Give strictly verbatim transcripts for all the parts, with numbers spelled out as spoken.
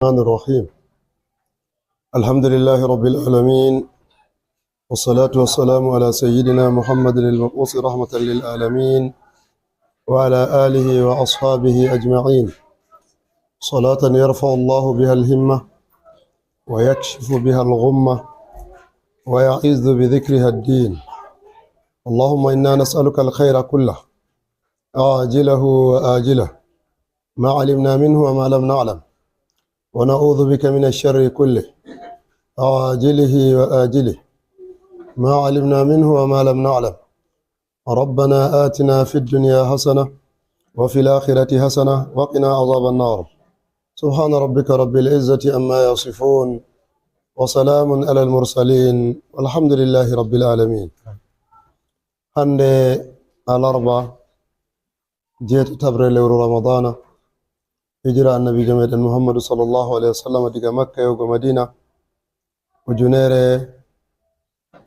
الرحمن الرحيم. الحمد لله رب العالمين، والصلاة والسلام على سيدنا محمد المبعوث رحمة للعالمين، وعلى آله وأصحابه أجمعين. صلاة يرفع الله بها الهمة، ويكشف بها الغمة، ويعز بذكرها الدين. اللهم إنا نسألك الخير كله، عاجله وآجله، ما علمنا منه وما لم نعلم، ونعوذ بك من الشر كله، عاجله وآجله، ما علمنا منه وما لم نعلم. ربنا آتنا في الدنيا حسنة وفي الآخرة حسنة وقنا عذاب النار. سبحان ربك رب العزة عما يصفون، وسلام على المرسلين، والحمد لله رب العالمين. Hannde alarba, jeetataɓre lewru Ramadana, hijira Annabiijo meɗen Muhammadu sallallahu alayhi wa sallam, diga Makka yahugo Madina, ujunere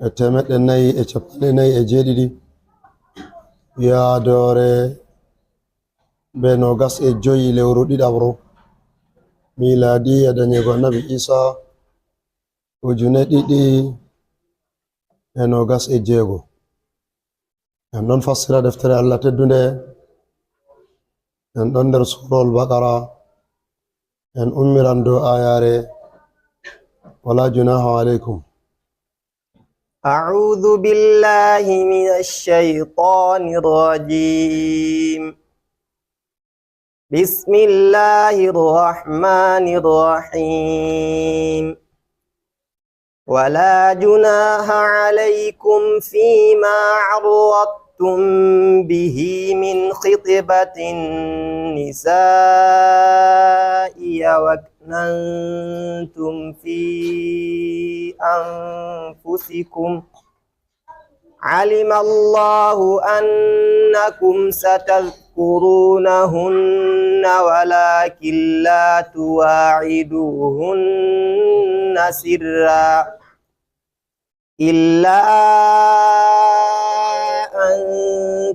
e teemeɗɗe nayi e cappanɗe nayi e jeeɗiɗi, yaadoore be noogas e joyi lewru ɗiɗaɓru, miilaadiya danyego Annabi Iisa, ujune ɗiɗi e noogas e jeego. En ɗon fassira deftere Allah teddunde. En ɗon nder Suurawol Baqara. En ummiran dow aayaare, "Wala junaha aleykum." أعوذ بالله من الشيطان الرجيم. بسم الله الرحمن الرحيم. ولا جناح عليكم فيما عرضتم به من خطبة النساء أو أكننتم في أنفسكم، علم الله أنكم ستذكرونهن ولكن لا تواعدوهن سرا إلا أن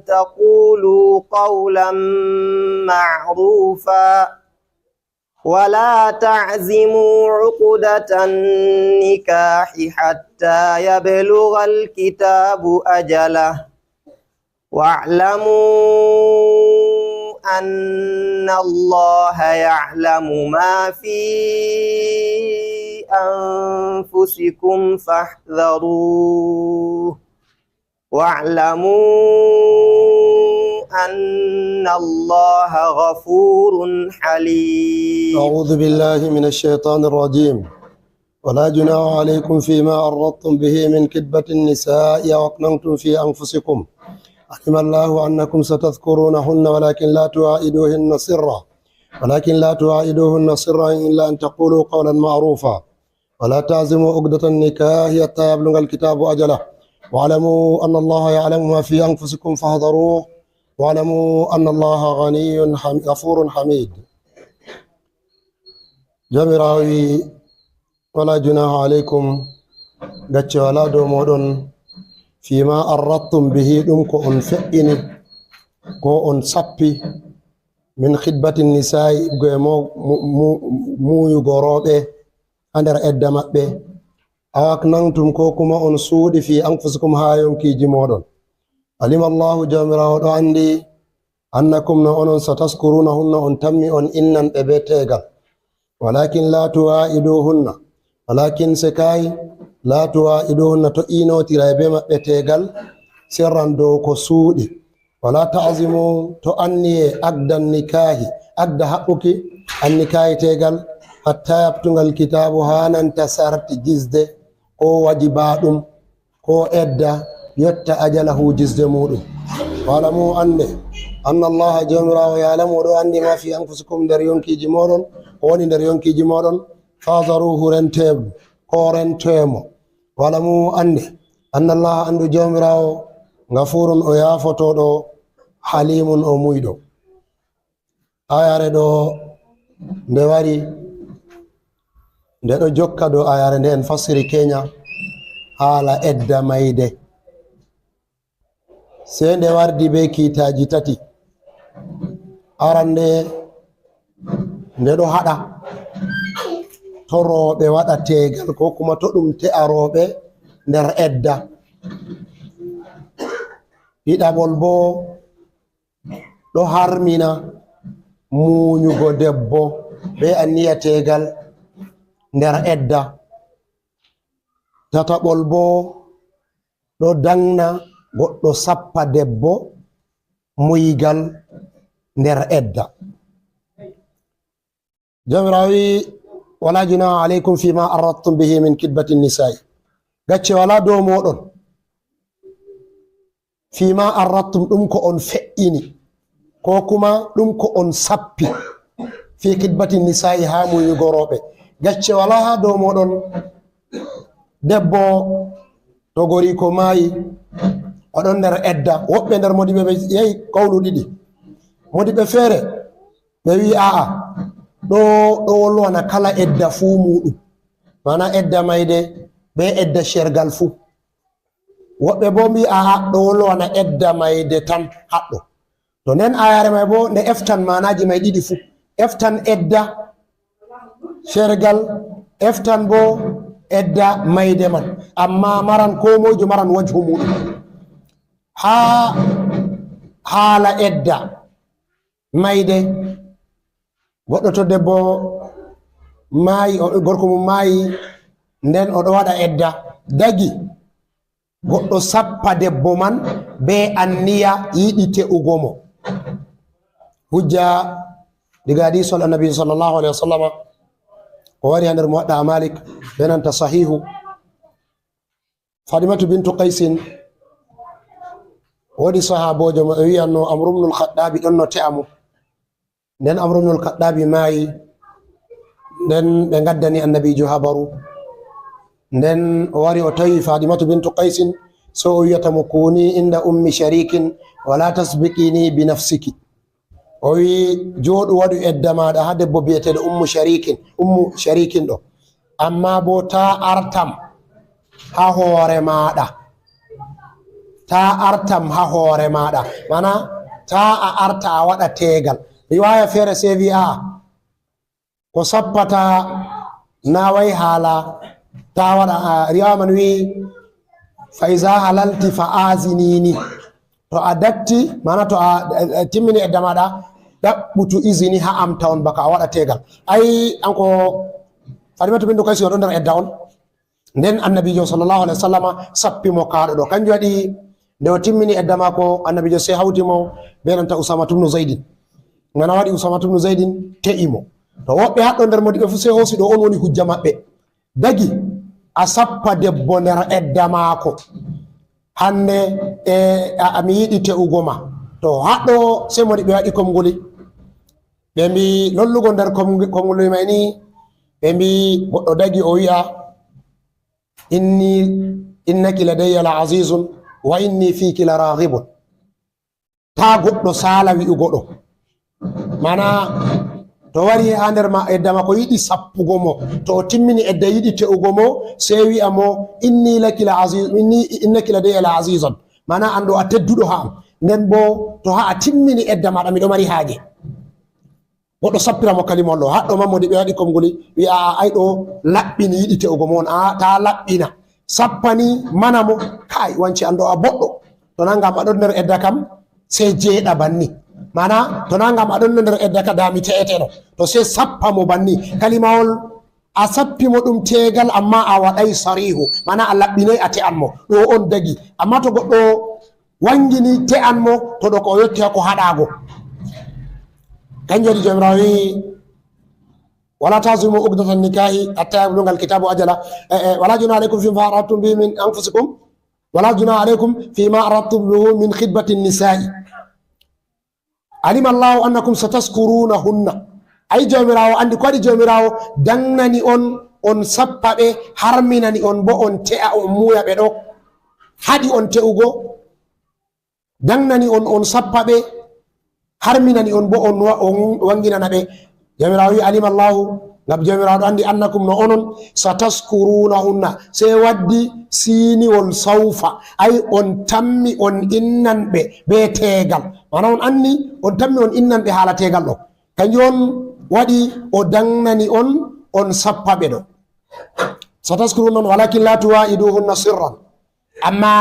تقولوا قولا معروفا ولا تعزموا عقدة النكاح حتى يبلغ الكتاب أجله واعلموا أن الله يعلم ما في أنفسكم فاحذروه واعلموا أن الله غفور حليم. أعوذ بالله من الشيطان الرجيم. ولا جناح عليكم فيما عرضتم به من خطبة النساء أو أكننتم في أنفسكم. علم الله أنكم ستذكرونهن ولكن لا تواعدوهن سرا، ولكن لا تواعدوهن سرا إلا أن تقولوا قولا معروفا. ولا تعزموا عقدة النكاح حتى يبلغ الكتاب أجله. واعلموا أن الله يعلم ما في أنفسكم فاحذروه. واعلموا أن الله غني حم-، غفور حميد. Joomiraawo wi'i, "Wala junaha aleykum, gacce walaa dow mooɗon, fima arrattum bihi, ɗum ko on fe'ini, ko on sappi, min khitbati nisaa'i, go e mo-, mu-, mu-, muuyugo rooɓe haa nder edda maɓɓe, aw aknantum, ko kuma on suuɗi, fi anfusikum, haa yonkiiji mooɗon. Alima Allahu, Joomiraawo ɗo anndi, annakum, no onon, sataskurunahunna, on tammi on innan ɓe bee teegal. Walakin la tuwa'iduhunna, walakin se kay, la tuwa'iduhunna, to inotira bee maɓɓe teegal, sirran, dow ko suuɗi. Wala ta'zimu, to anniye aqdan nikahi, aqda haɓɓuki, an nikahi teegal, hatta yabtungal kitaabu, haa nanta sarti jizde, ko wajiba ɗum, ko edda yotta ajalahu, jizde muuɗum. Wa'lamu, annde, anna Allaha, Joomiraawo, ya'lamu, o ɗo anndi, ma fi anfusikum, nder yonkiiji mooɗon, ko woni nder yonkiiji mooɗon, fahzaruhu, rentee ɗum, ko rentee mo. Wa'lamu, annde, anna Allaha, anndu Joomiraawo, gafurun, o yaafotooɗo, halimun, o muuyɗo. Ayaare ɗo nde wari, nde ɗo jokka dow ayaare nde en fassiri keenya, haala edda mayde. Sey nde wardi bee kiitaaji tati. Arande, nde ɗo haɗa, to rooɓe waɗa teegal, ko kuma to ɗum te'a rooɓe nder edda. Ɗiɗaɓol boo, ɗo harmina muunyugo debbo bee anniya teegal nder edda. Tataɓol boo, ɗo daŋna goɗɗo sappa debbo muygal nder edda. Jawmiraawo wi'i, "Wala junaha alaykum fima aradtum bihi min khitbati nisa'i." Gacce wala dow mooɗon. Fima aradtum, ɗum ko on fe'ini, ko kuma ɗum ko on sappi. Fi khitbati nisa'i, haa munyugo rooɓe. Gacce wala haa dow mooɗon. Debbo to goriiko maayi, o ɗon nder edda. Woɓɓe nder modiɓɓe ɓe yehi kawlu ɗiɗi. Modiɓɓe feere ɓe wi'i, "A'a, ɗo, ɗo wolwana kala edda fuu muuɗum." Maana edda mayde bee edda cergal fuu. Woɓɓe boo mbi'i, "A'a, ɗo wolwana edda mayde tan haɗɗo." To nden ayaare may boo nde eftan maanaaji may ɗiɗi fuu. Eftan edda fergal, eftan boo edda mayde man. Ammaa maran, koo moyjo maran wajhu muuɗum. Haa haala edda mayde, goɗɗo to debbo maayi, o, gorko mum maayi, nden o ɗo waɗa edda, dagi goɗɗo sappa debbo man bee anniya yiɗi te'ugo mo. Hujja diga hadiisol Annabi sallallahu alayhi wa sallama, ko wari haa nder Muwaɗɗa Maalik, bee nanta Sahiihu. Faatimatu bintu Qaysin, woodi sahaaboojo mo ɓe wi'anno Amru ibnul Khaɗɗaabi ɗonno te'a mo. Nden Amru ibnul Khaɗɗaabi maayi, nden ɓe ngaddani Annabiijo habaru. Nden o wari o tawi Faatimatu bintu Qaysin, so o wi'ata mo, "Kuni inda ummi sharikin, wala tasbiqini bi nafsiki." O wi'i, "Jooɗu, waɗu edda maaɗa haa debbo bi'eteeɗo Ummu Sharikin, Ummu Sharikin ɗo. Ammaa boo taa artam haa hoore maaɗa. Taa artam haa hoore maaɗa." Maana, taa a arta a waɗa teegal. Riwaaya feere sey wi'i, "A'a, ko sappata naaway haala, taa waɗa." A, riwaaya man wi'i, "Fa iza halalti fa azinini." To a datti, maana to a, a, a timmini edda maaɗa, ɗaɓɓutu izini haa am tawon bako a waɗa teegal. Ay, kanko Faatimatu bintu Qaysi o ɗon nder edda on. Nden Annabiijo sallallahu alayhi wa sallama sappi mo kaa ɗo ɗo. Kanjum waɗi nde o timmini edda maako, Annabiijo sey hawti mo bee nanta Usaamatu bnu Zaydin. Nana waɗi Usaamatu bnu Zaydin te'i mo. To woɓɓe haɗɗo nder modiɓɓe fuu sey hoosi ɗo on woni hujja maɓɓe. Dagi a sappa debbo nder edda maako. Hannde, e, a, a, mi yiɗi te'ugo ma. To haɗɗo sey modiɓɓe waɗi komnguli. Ɓe mbi lollugo nder komngi-, komnguli may ni, ɓe mbi goɗɗo dagi o wi'a, "Inni, innaki ladayya la azizun, wa inni fiki la raghibun." Taa goɗɗo saala wi'ugo ɗo. Maana, to wari haa nder ma, edda maako yiɗi sappugo mo. To o timmini edda yiɗi te'ugo mo, sey wi'a mo, "Inni laki la aziz, inni, innaki ladayya la azizun." Maana, an ɗo a tedduɗo haa am. Nden boo, to haa a timmini edda maaɗa, miɗo mari haaje. Goɗɗo sappira mo kalima on ɗo. Haɗɗo man modiɓɓe waɗi komnguli, wi'a, "A'a, ay ɗo laɓɓini, yiɗi te'ugo mo on." A'a, taa laɓɓina. Sappani mana mo, "Kaay, wance an ɗo a boɗɗo. To naa ngam a ɗon nder edda kam, sey jeeɗa banni." Maana, to naa ngam a ɗon nder edda ka, daa mi te'eteno. To sey sappa mo banni. Kalimawol a sappi mo ɗum teegal, ammaa a waɗay sariihu. Maana, a laɓɓinay a te'an mo. Ɗo on dagi. Ammaa to goɗɗo wangini te'an mo, to ɗo ko o yotti haa ko haɗaago. Kanjum waɗi Jawmiraawo wi'i, "Wala tazimu uqdatan nikahi hatta yablugha al-kitabu ajala." Eh, eh, "Wala junaha alaykum fima aradtum bihi min anfusikum. Wala junaha alaykum fima aradtum bihi min khitbati nisa'i. Alima Allahu annakum satazkurunahunna." Ay, Jawmiraawo anndi ko waɗi Jawmiraawo daŋnani on, on sappa ɓe, harminani on boo on te'a, on muuya ɓe ɗo. Haɗi on te'ugo, daŋnani on, on sappa ɓe, harminani on boo on wa-, on waŋginana ɓe. Jawmiraawo wi'i, "Alima Allahu," ngam Jawmiraawo ɗo anndi, "annakum," no onon, "satazkurunahunna," sey waddi siiniwol sawfa, ay, on tammi on innan ɓe bee teegal. Maana on anni, on tammi on innan ɓe haala teegal ɗo. Kanjum on waɗi o daŋnani on, on sappa ɓe ɗo. Sataskuruna, walakin la tuwa'iduhunna sirran. Amma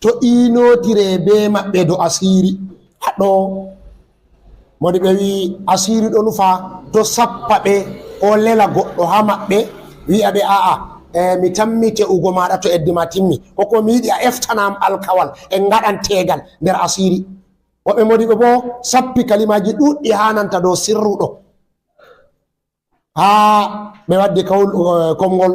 to iinotire be maɓɓe do asiiri. Haɗo modi ɓe wi asiiri ɗo nufa to sappa ɓe o lela goɗɗo ha maɓɓe, wi'a ɓe a'a, e, mi tammi te'ugo maɗa to eddi ma timmi. Ko ko mi yiɗi a eftanam alkawal en ngaɗan tegal nder asiiri. Woɓɓe modi ɓe bo sappi kalimaji ɗuɗɗi ha nanta dow sirru ɗo. Haa ɓe waddi kawl, eh, konngol,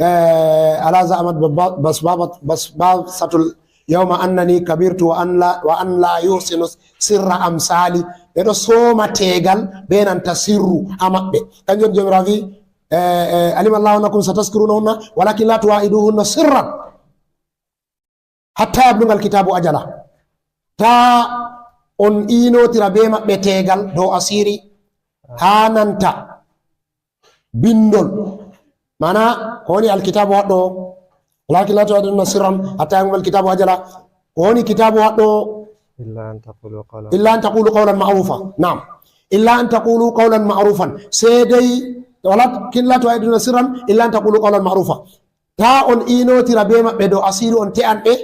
eh, ala za'amat ba-, ba-, basbaba-, basbasatul yawma annani kabirtu wa an la, wa an la yuhsinu sirra amsali. Ɓe ɗo sooma teegal be nanta sirru ha maɓɓe. Kanjum on Joomiraawo wi, eh, eh, alima Allahu annakum sataskurunahunna walakin la tuwa'iduhunna sirran. Hatta yablungal kitabu ajala. Ta on iinotira be maɓɓe teegal dow asiiri haa nanta bindol. Mana ko woni alkitabu haɗɗo, walakin la tuwa'iduhunna sirran hatta yablungal kitabu ajala. Ko woni kitabu haɗɗo? Illa an taqulu qawlan. Illa an taqulu qawlan ma'rufa. Naam. Illa an taqulu qawlan ma'rufan. Seedey walakin la tuwa'iduhunna sirran illa an taqulu qawlan ma'rufa. Ta on iinotira be maɓɓe dow asiiri on te'an ɓe,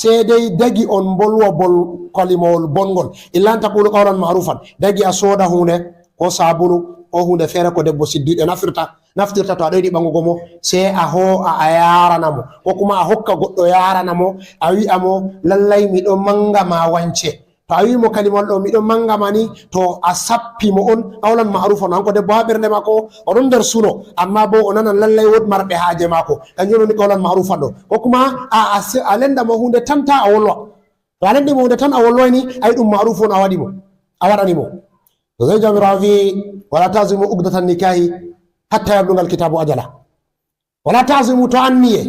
seedey dagi on mbolwa bol-, kalimawol bongol. Illa an taqulu qawlan ma'rufan. Dagi a sooda huunde, ko sabulu, ko huunde feere ko debbo siddiiɗo nafirta, naftirta to aɗo yiɗi ɓaŋugo mo, sey a hoo'a a yaarana mo. Ko kuma a hokka goɗɗo yaarana mo, a wi'a mo, lallay miɗo maŋga ma wance. To a wi mo kalimawol ɗo, miɗo maŋga ma ni, to a sappi mo on, qawlan ma'rufan. Hanko debbo ha ɓernde maako, o ɗon nder suno, amma bo o nanan lallay wood marɓe haaje maako. Kanjum woni qawlan ma'rufan ɗo. Ko kuma a, a se-, a lenda mo huunde tan ta a wolwa. To a lendi mo huunde tan a wolway ni, ay ɗum ma'rufun a waɗi mo, a waɗani mo. To sey Jawmiraawo wi, wala ta'zimu uqdatan nikahi hatta yablungal kitabu ajala. Wala ta'zimu, to anniye.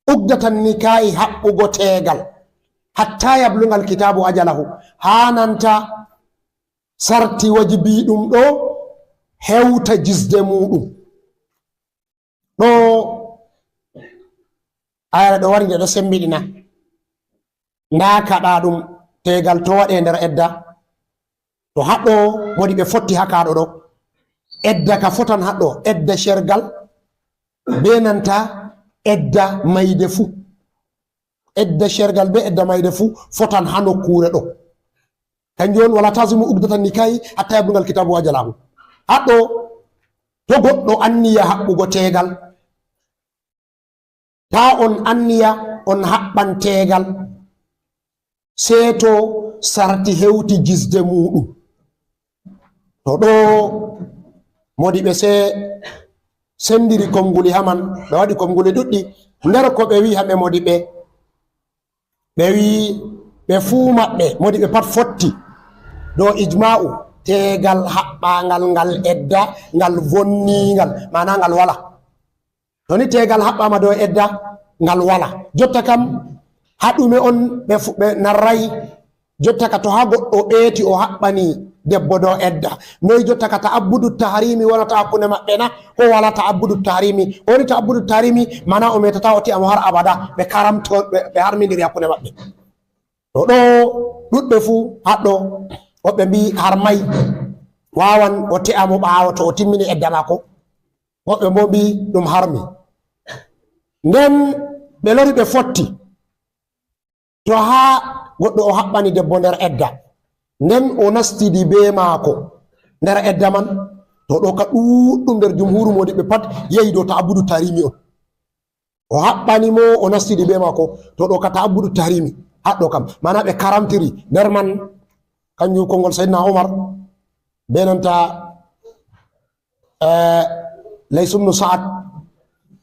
Uqdatan nikahi, haɓɓugo teegal, hatta yablungal kitabu ajalahu, haa nanta sarti wajibi ɗum ɗo hewta jisde muɗum. Ɗo ayra ɗo wari nde ɗo sembiɗina. Nda kaɗa ɗum teegal to waɗe nder edda. To haɗɗo woni ɓe fotti ha kaɗo ɗo. Edda ka fotan haɗɗo, edda shergal be nanta edda mayde fu. Edda shergal be edda mayde fu fotan ha nokkure ɗo. Kanjum on wala ta'zimu uqdatan nikahi hatta yablungal kitabu ajalahu. Haɗɗo to goɗɗo anniya haɓɓugo teegal, ta on anniya on haɓɓan teegal, sey to sarti hewti jisde muɗum. To ɗo modi ɓe se-, sendiri komnguli haman, ɓe waɗi komnguli ɗuɗɗi. Nder ko ɓe wi hamɓe modi ɓe, ɓe wi ɓe fuu maɓɓe, modi ɓe pat fotti dow ijma'u, teegal haɓɓangal ngal edda, ngal vonningal, maana ngal wala. To ni teegal haɓɓaama dow edda, ngal wala. Jotta kam, haa ɗume on ɓe fu-, ɓe narray? Jotta ka to haa goɗɗo ɓeeti o haɓɓani debbo dow edda. Noy jotta ka ta'abbudu tahrimi wonata hakkunde maɓɓe na? Ko wala ta'abbudu tahrimi? Ko woni ta'abbudu tahrimi? Mana o metata o te'a mo har abada. Ɓe karamto, ɓe, ɓe harmindiri hakkunde maɓɓe. To ɗo ɗuɗɓe fu haɗɗo, woɓɓe mbi harmay. Wawan o te'a mo ɓaawo to o timmini edda maako. Woɓɓe bo mbi ɗum harmi. Nden ɓe lori ɓe fotti. To haa goɗɗo o haɓɓani debbo nder edda, nden o nastidi be maako nder edda man, to ɗo ka ɗuɗɗum nder jumhuru modiɓɓe pat yehi dow ta'abbudu tahrimi on. O haɓɓani mo, o nastidi be maako, to ɗo ka ta'abbudu tahrimi. Haɗɗo kam, mana ɓe karamtiri nder man, kanjum konngol Sayyidina Umar, be nanta, eh, Lays ibn Sa'ad,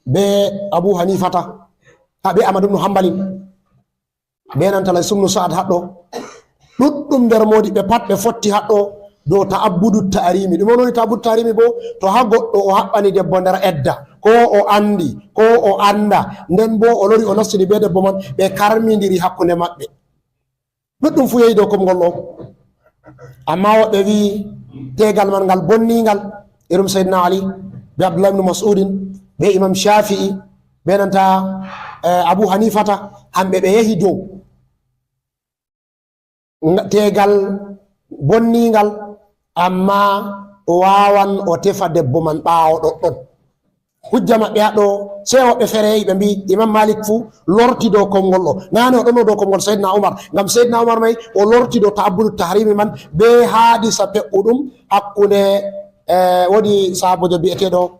be Abu Hanifata, ha, be Ahmad ibn Hanbalin, be nanta Lays ibn Sa'ad haɗɗo. Ɗuɗɗum nder modiɓɓe pat ɓe fotti haɗɗo dow ta'abbudu tahrimi. Ɗum woni ta'abbudu tahrimi bo, to ha goɗɗo o haɓɓani debbo nder edda, ko o andi, ko o anda, nden bo o lori o nastini be debbo man, ɓe karmindiri hakkunde maɓɓe. Ɗuɗɗum fu yehi dow konngol ɗo. Amma woɓɓe wi teegal man ngal bonningal, irum Sayyidina Ali, be Abdullah ibn Mas'udin, be Imam Shafi'i, be nanta, eh, Abu Hanifata, hamɓe ɓe yehi dow nga-, teegal bonningal, amma o waawan o tefa debbo man ɓaawo ɗoɗɗon. Hujja maɓɓe haɗo, sey woɓɓe fereyi ɓe mbi Imam Malik fuu lorti dow konngol ɗo. Naane o ɗonno dow konngol Seydina Umar, ngam Seydina Umar may o lorti dow ta'abbudu tahrimi man bee haadisa pe'uɗum hakkunde, eh, woodi sahabojo bi'eteeɗo,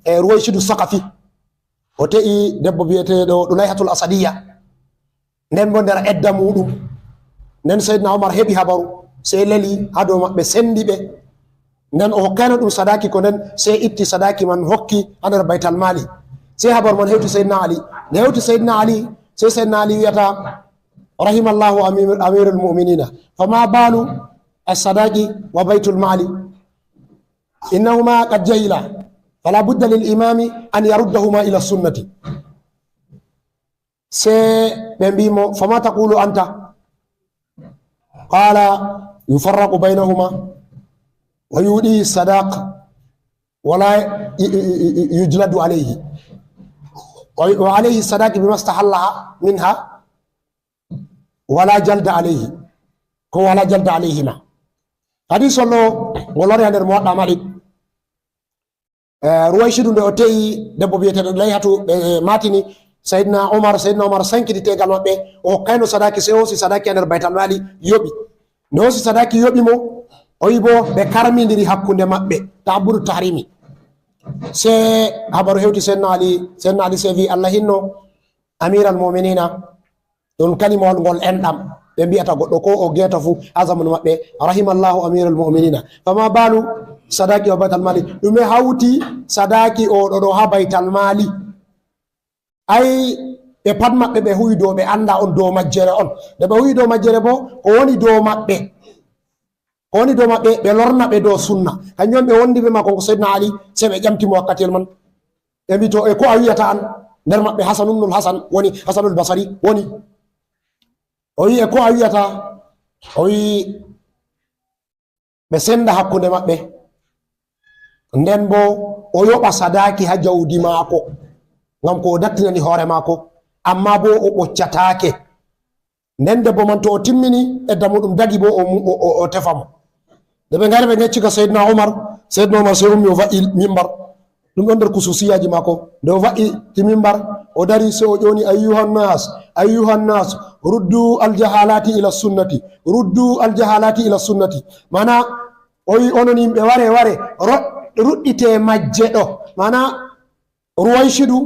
eh, Ruwaysidu Saqafi. O te'i debbo bi'eteeɗo Ɗulayhatul Asadiya. Nden bo nder edda muuɗum. Nden Seydina Umar heɓi habaru, sey leli haa dow maɓɓe, sendi ɓe. Nden o hokkayno ɗum sadaaki ko nden, sey itti sadaaki man hokki haa nder Baytal Mali. Sey habaru man hewti Seydina Ali. Nde hewti Seydina Ali, sey Seydina Ali wi'ata, "Rahimallahu amir-, amirul mu'minina. Fama balu as-sadaqi wa baytul mali. Innahuma qad jahila. Fala budda lil imami an yaruddahuma ila sunnati." Sey ɓe mbi mo, "Fama taqulu anta?" Qala, "Yufarraqu baynahuma wa yu'tihi sadaq wa la yu-, yu-, yu-, yu-, yujladu alayhi. Wa, wa alayhi sadaq bima istahallaha minha wa la jalda alayhi." Ko wa la jalda alayhima. Hadis on ɗo, o lori haa nder Muwaɗɗa Malik. Eh, Ruwaysidu nde o te'i debbo bi'eteeɗo Layhatu, ɓe, eh, maatini Seydina Umar, Seydina Umar sankiti teegal maɓɓe, o hokkayno sadaaki, sey o hoosi sadaaki haa nder Baytal Mali, yoɓi. Nde o hoosi sadaaki yoɓi mo, o wi'i bo ɓe karmindiri hakkunde maɓɓe, ta'abbudu tahrimi. Sey habaru hewti Seydina Ali, Seydina Ali sey vi'i, "Allah hinno Amiral Mu'minina." Ɗum kalimawol ngol enɗam. Ɓe mbi'ata goɗɗo ko o geeto fuu haa zamanu maɓɓe, "Rahimallahu amirul mu'minina. Fama balu sadaki wa baytal mali?" Ɗume hawti sadaki o ɗo, ɗo haa baytal mali? Ay, ɓe pat maɓɓe ɓe huwi dow, ɓe annda on dow majjere on. Nde ɓe huwi dow majjere bo, ko woni dow maɓɓe? Ko woni dow maɓɓe, ɓe lorna ɓe dow sunna. Kanjum on ɓe wondi be maako, ko Seydina Ali, sey ɓe ƴamti mo wakkatiyel man. Ɓe mbi to, e ko a wi'ata an? Nder maɓɓe Hasanul Hasan woni, Hasanul Basari woni. O wi'i, e ko a wi'ata? O wi'i, ɓe senda hakkunde maɓɓe. Nden bo o yoɓa sadaaki haa jawdi maako, ngam ko o dattinani hoore maako, ammaa bo o ɓoccataake. Nden debbo man, to o timmini edda muuɗum dagi bo, o mu-, o, o, o tefa mo. Nde ɓe ngari ɓe ngecci ka Seydina Umar, Seydina Umar sey ummi o va'i mimbar. Ɗum ɗon nder kususiyaaji maako. Nde o va'i ti mimbar, o dari sey o ƴoni, "Ayyuhan nas, ayyuhan nas, ruddu al jahalati ila sunnati, ruddu al jahalati ila sunnati." Maana, o wi onon yimɓe, ware, ware, ro-, ruɗɗite majje ɗo. Maana, Ruwayshidu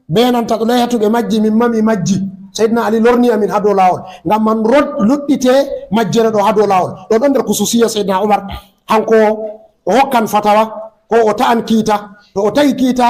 be nanta Ɗulayhatu ɓe majji, min ma mi majji. Seydina Ali lorni amin haa dow laawol. Ngam man rod-, luɗɗite majjere ɗo haa dow laawol. Ɗo ɗon nder kususiya Seydina Umar. Hanko o hokkan fatawa, ko o ta'an kiita. To o ta'i kiita,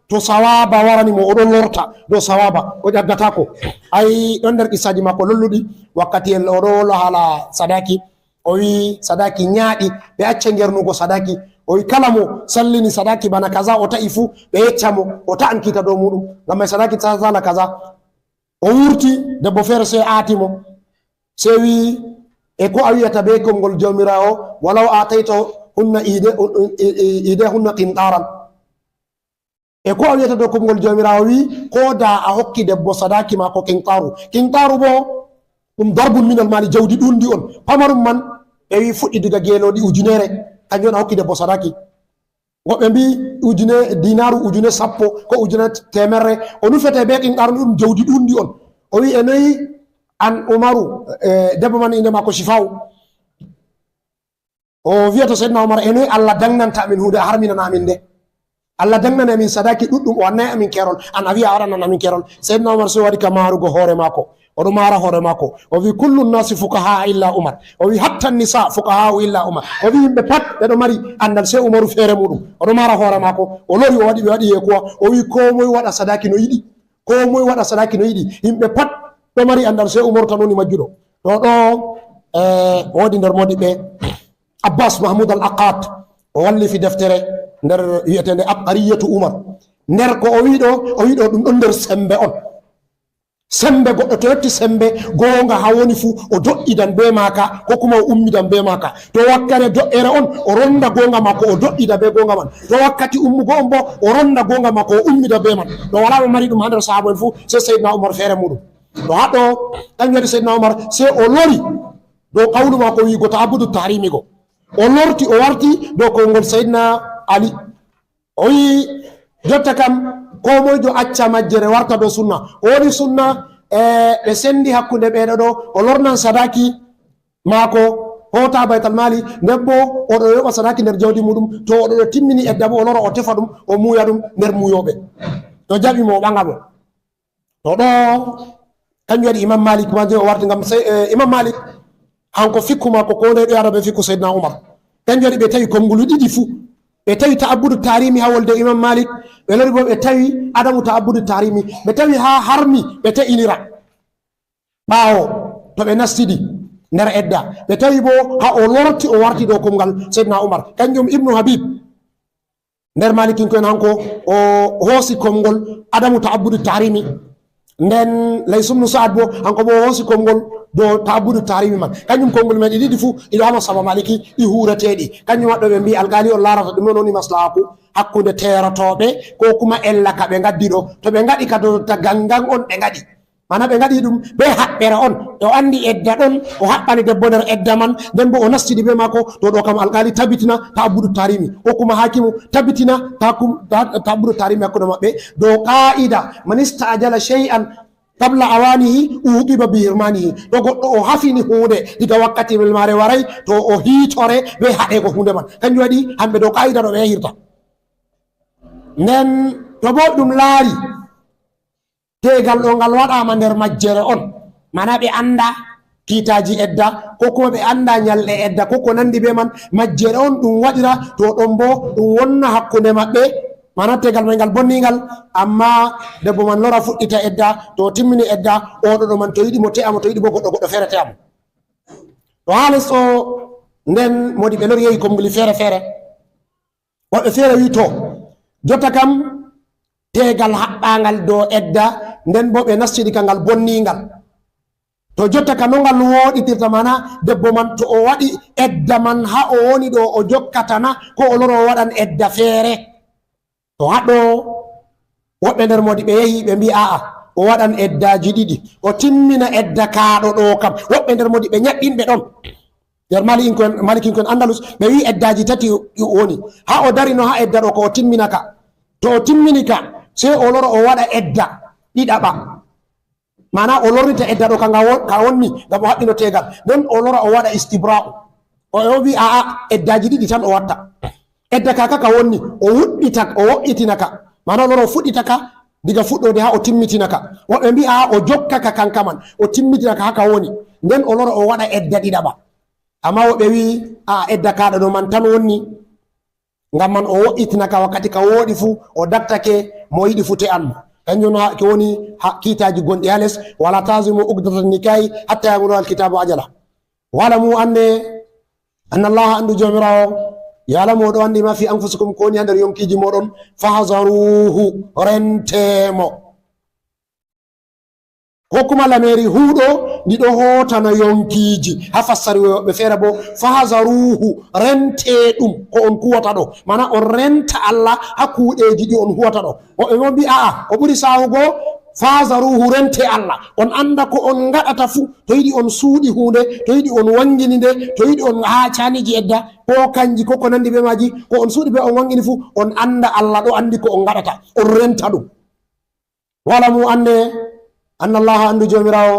to sawaaba warani mo, o ɗon lorta dow sawaaba. O ƴaggataako. Ay, ɗon nder qissaaji maako lolluɗi, wakkati el o ɗo wolo haala sadaaki. O wi sadaaki nyaaɗi, ɓe acca ngernugo sadaaki. O wi kala mo sallini sadaaki bana kaza o ta'i fuu, ɓe yecca mo, o ta'an kiita dow muuɗum. Ngam may sadaaki sala kaza. O wurti, debbo feere sey aati mo. Sey wi, e ko a wi'ata bee konngol Jawmiraawo, "Walaw aataytahunna ihde-, ihdahunna qintaaran." E ko a wi'ata dow konngol Jawmiraawo wi, ko da a hokki debbo sadaaki maako qintaaru. Qintaaru bo ɗum darbun minal mali, jawdi ɗuundi on. Pamarum man, ɓe wi fuɗɗi diga geelooɗi ujunere, kanjum on a hokki debbo sadaaki. Woɓɓe mbi ujune, dinaaru ujune sappo, ko ujune teemerre. O nufete be qintaaru ɗum jawdi ɗuundi on. O wi, e noy an Umaru, eh, debbo man innde maako Shifa'u. O wi'ata Seydina Umar, e noy Allah daŋnanta amin huunde, a harminana amin nde? Allah daŋnani amin sadaaki ɗuɗɗum, o wannay amin keerol, an a wi'a a waɗanan amin keerol. Seydina Umar sey waɗi ka maarugo hoore maako. O ɗo maara hoore maako. O wi, "Kullu nnasi fuqahaa illa Umar." O wi, "Hatta nisa fuqahaa illa Umar." O wi, "Yimɓe pat ɓe ɗo mari anndal, sey Umaru feere muuɗum." O ɗo maara hoore maako. O lori, o waɗi, ɓe waɗi yekuwa. O wi, "Koo moy waɗa sadaaki no yiɗi." Koo moy waɗa sadaaki no yiɗi. Yimɓe pat ɗo mari anndal, sey Umaru tan woni majjuɗo. Ɗo ɗo, eh, woodi nder moodiɓɓe, Abbas Mahmud Al Aqad, o wallifi deftere nder wi'eteende Abqariyatu Umar. Nder ko o wi'i ɗo, o wi'i ɗo ɗum ɗon nder sembe on. Sembe goɗɗo to yotti sembe goonga haa woni fuu, o do'idan bee maaka, ko kuma o ummidan bee maaka. To wakkati do'ere on, o ronda goonga maako, o do'ida bee goonga man. To wakkati ummugo on bo, o ronda goonga maako, o ummida bee man. Ɗo walaa mo mari ɗum haa nder sahaaba en fuu, sey Seydina Umar feere muuɗum. Ɗo haa ɗo, kanjum waɗi Seydina Umar, sey o lori dow qawlu maako wi'ugo ta'abbudu tahrimi go. O lorti, o warti dow konngol Seydina Ali. O wi'i, "Jotta kam, koo moyjo acca majjere warta dow sunna." O woni sunna, e ɓe senndi hakkunde ɓeeɗo ɗo, o lornan sadaaki maako, hoota baytal maali, nden boo o ɗo yoɓa sadaaki nder jawdi muuɗum. To o ɗo timmini edda boo, o lora o tefa ɗum, o muuya ɗum nder muuyooɓe. To jaɓi mo, o ɓaŋa mo. To ɗo, kanjum waɗi Imam Malik, ma je o warti ngam sey, eh, Imam Malik, hanko fikku maako ko ndey ɗo yaada be fikku Seydina Umar. Kanjum waɗi ɓe tawi konnguli ɗiɗi fuu. Ɓe tawi ta'abbudu tahrimi haa wolde Imam Malik, ɓe lori boo ɓe tawi adamu ta'abbudu tahrimi. Ɓe tawi haa harmi ɓe te'inira ɓaawo to ɓe nastidi nder edda. Ɓe tawi boo haa o lorti o warti dow kuugal Seydina Umar. Kanjum Ibnu Habib. Nder Malikinko'en hanko o hoosi konngol adamu ta'abbudu tahrimi. Nden Lays ibnu Sa'ad boo, hanko boo o hoosi konngol dow ta'abbudu tahrimi man. Kanjum konngol men ɗi ɗiɗi fuu, ɗi ɗo haa masaba Maliki, ɗi huureteeɗi. Kanjum waɗɗo ɓe mbi'i alkaali on laarata ɗume on woni maslahaaku hakkunde teerotooɓe, koo kuma ella ka ɓe ngaddi ɗo. To ɓe ngaɗi ka dow ta gangan on ɓe ngaɗi. Mana ɓe ngaɗi ɗum bee haɓɓere on. O anndi edda ɗon, o haɓɓani debbo nder edda man, nden boo o nastidi bee maako, to ɗo kam alkaali tabitina ta'abbudu tahrimi. Koo kuma haakimu tabitina ta'akum-, ta-, ta'abbudu tahrimi hakkunde maɓɓe. Dow qaa'ida, "Man ista'jala shay'an qabla awanihi uqiba bi hirmanihi." To goɗɗo o hafini huunde diga wakkati maare waray, to o hiitore bee haɗeego huunde man. Kanjum waɗi hamɓe dow qaa'ida ɗo ɓe yahirta. Nden to boo ɗum laari, teegal ɗo ngal waɗaama nder majjere on, mana ɓe annda kiitaaji edda, koo kuma ɓe annda nyalɗe edda, koo ko nanndi bee man, majjere on ɗum waɗira, to ɗon boo ɗum wonna hakkunde maɓɓe, mana teegal may ngal bonniigal, ammaa debbo man lora fuɗɗita edda, to o timmini edda, o ɗo ɗo man to yiɗi mo te'a mo, to yiɗi boo goɗɗo, goɗɗo feere te'a mo. To haa les o, nden moodi ɓe lori yehi konnguli feere feere. Woɓɓe feere wi'i, "To, jotta kam, teegal haɓɓaangal dow edda, nden boo ɓe nastidi ka ngal bonniingal. To jotta ka no ngal wooɗitirta, mana debbo man to o waɗi edda man haa o woni ɗo o jokkata na, koo o loro o waɗan edda feere?" To haa ɗo woɓɓe nder moodi ɓe yehi ɓe mbi'i, "A'a, o waɗan eddaaji ɗiɗi, o timmina edda kaaɗo ɗo kam." Woɓɓe nder moodi ɓe nyaɓɓinɓe ɗon. Nder Malikinko'en, Malikinko'en Andalus, ɓe wi'i eddaaji tati woni. Haa o darino haa edda ɗo ko o timmina ka. To o timmini ka, sey o loro o waɗa edda ɗiɗaɓa. Maana o lornita edda ɗo ka nga won-, ka wonni, ngam o haɓɓino teegal. Nden o lora o waɗa istibra'u. O, o wi'i, "A'a, eddaaji ɗiɗi tan o watta." Edda ka, ka, ka wonni, o wuɗɗita, o wo'itina ka. Maana o lora o fuɗɗita ka, diga fuɗɗoode haa o timmitina ka. Woɓɓe mbi'a, "A'a, o jokka ka kanka man, o timmitina ka haa ka woni." Nden o lora o waɗa edda ɗiɗaɓa. Ammaa woɓɓe wi'i, "A'a, edda kaaɗo ɗo man tan wonni." Ngam man o wo'itina ka wakkati ka wooɗi fuu, o dattake mo yiɗi fuu te'an mo. Kanjum ha-, ke woni ha-, kiitaaji gonɗi ha les, "Wala tazimu uqdatan nikahi hatta yablugha al-kitabu ajala." Wa'lamu, annde, anna Allaha, anndu Joomiraawo, ya'lamu, o ɗo anndi ma fi anfusikum, ko woni ha nder yonkiiji mooɗon, fahzaruhu, rente mo. Ko kuma lamiri huuɗo, ndi ɗo hootana yonkiiji. Ha fassari woɓɓe feere bo, "Fahzaruhu, rente ɗum ko on kuwata ɗo." Mana on renta Allah ha kuuɗeeji ɗi on huwata ɗo. Woɓɓe bo mbi, "A'a, ko ɓuri saawugo, fahzaruhu, rente Allah." On anda ko on ngaɗata fu, to yiɗi on suuɗi huunde, to yiɗi on wangini nde, to yiɗi on haa caaniji edda, ko kanji, ko ko nandi be maaji, ko on suuɗi be on wangini fu, on anda Allah ɗo andi ko on ngaɗata, on renta ɗum. "Wa'lamu, annde, anna Allaha, anndu Joomiraawo,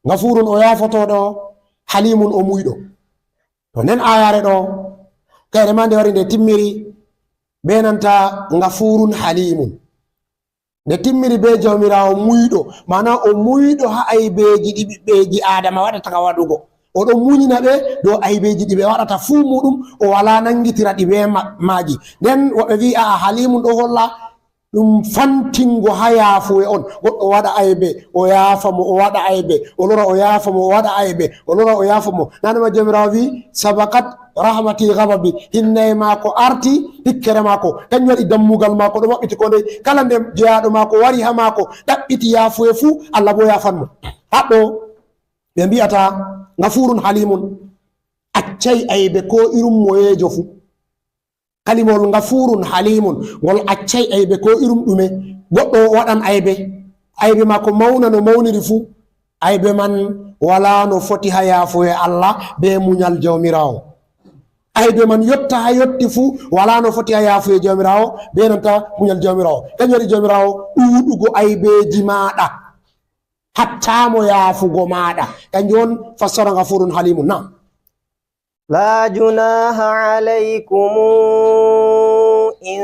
ghafuurun, o yaafotooɗo, haliimun, o muuyɗo." To nden aayaare ɗo, kayre ma nde wari nde timmiri be nanta ghafuurun haliimun. Nde timmiri be Joomiraawo muuyɗo, maana o muuyɗo ha aybeeji ɗi ɓiɓɓeeji Aadama waɗata ka waɗugo. O ɗo munyina ɓe dow aybeeji ɗi ɓe waɗata fuu muuɗum, o walaa nangitira ɗi be ma-, maaji. Nden woɓɓe vi'i, "A'a, haliimun ɗo holla ɗum fantingo ha yaafuwe on." Goɗɗo waɗa aybe, o yaafa mo, o waɗa aybe, o lora o yaafa mo, o waɗa aybe, o lora o yaafa mo. Nane ma Joomiraawo vi'i, "Sabaqat rahmati ghadabi." Hinnay maako arti, hikkere maako. Kanjum waɗi dammugal maako ɗo maɓɓiti ko ndey. Kala nde jeyaaɗo maako wari ha maako, ɗaɓɓiti yaafuwe fuu, Allah bo yaafan mo. Haɗɗo ɓe mbi'ata, "Ghafuurun haliimun." Accay aybe ko irum moyeejo fuu. Kalimawol ghafuurun haliimun, ngol accay aybe ko irum ɗume. Goɗɗo waɗan aybe, aybe maako mawna no mawniri fuu, aybe man walaa no foti ha yaafuwe Allah be munyal Jawmiraawo. Aybe man yotta ha yotti fuu, walaa no foti a yaafuye Jawmiraawo, bee nanta munyal Jawmiraawo. Kanjum waɗi Jawmiraawo ɗuuɗugo aybeeji maaɗa, hattaamo yaafugo maaɗa. Kanjum on fassara Ghafuurun Haliimun. Naam. لا جناح عليكم إن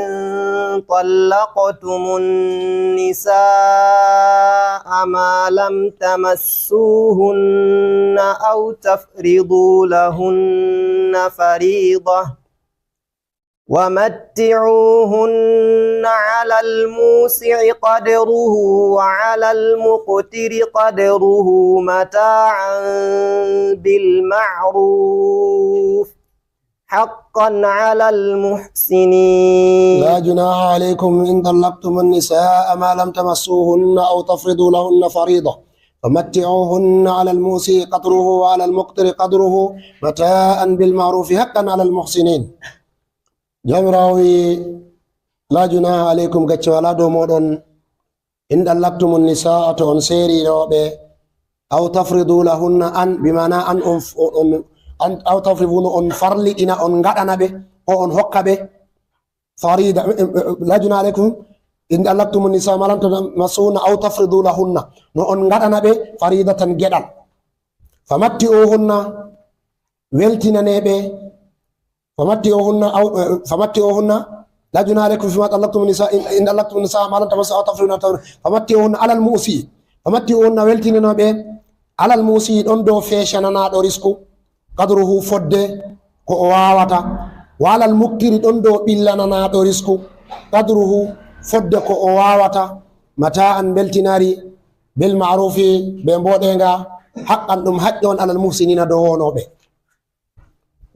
طلقتم النساء ما لم تمسوهن أو تفرضوا لهن فريضة، ومتعوهن على الموسع قدره وعلى المقتر قدره متاعا بالمعروف، حقا على المحسنين. لا جناح عليكم إن طلقتم النساء ما لم تمسوهن أو تفرضوا لهن فريضة، فمتعوهن على الموسع قدره وعلى المقتر قدره متاعا بالمعروف، حقا على المحسنين. Jawmiraawo wi'i, "Laa junaaha aleykum, gacce walaa dow mooɗon, in ɗallaktumun nisaa, to on seeri rewɓe, aw tafridu lahunna, an, bi maana an on, on, an, aw tafridu, no on farliɗina, on ngaɗana ɓe, ko on hokka ɓe, farida, eh, eh, eh, laa junaaha aleykum, in ɗallaktumun nisaa, ma lam tamassuhunna, aw tafridu lahunna, no on ngaɗana ɓe faridatan, geɗal. Famatti'uhunna, weltinane ɓe, famatti'uhunna, aw, eh, famatti'uhunna, laa junaaha aleykum fiimaa ɗallaktumun nisaa, in, in ɗallaktumun nisaa, ma lam tamassuhunna, aw tafridu lahunna, famatti'uhunna alal mu'si'i, famatti'uhunna, weltinane ɓe, alal mu'si'i, ɗon dow feecananaaɗo risku, qadruhu, fodde ko o waawata, wa alal muqtiri, ɗon dow ɓillananaaɗo risku, qadruhu, fodde ko o waawata, mataa'an, mbeltinari, bil ma'rufi, be mbooɗeeŋga, haqqan, ɗum haqqe on, alal muhsiniina, dow hoonooɓe."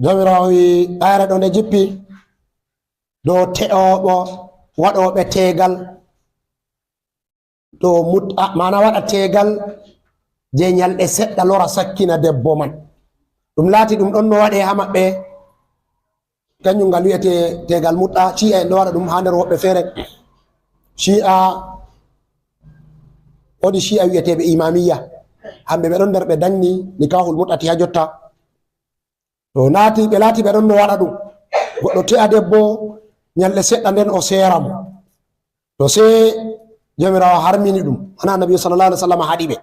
Jawmiraawo wi'i, ayre ɗo nde jippi dow te'ooɓo, waɗooɓe teegal, to mut-, a, maana waɗa teegal je nyalɗe seɗɗa lora sakkina debbo man. Ɗum laati ɗum ɗon no waɗe haa maɓɓe, kanjum ngal wi'ete teegal mut'a. Ci'a en ɗo waɗa ɗum haa nder woɓɓe feere. Ci'a, woodi ci'a wi'eteeɓe Imamiyya. Hamɓe ɓe ɗon nder ɓe danyi nikahul mut'ati haa jotta. To naati, ɓe laati ɓe ɗon no waɗa ɗum. Goɗɗo te'a debbo, nyalɗe seɗɗa nden o seera mo. To sey Jawmiraawo harmini ɗum, ana Annabi sallallahu alaihi wasallam haɗi ɓe.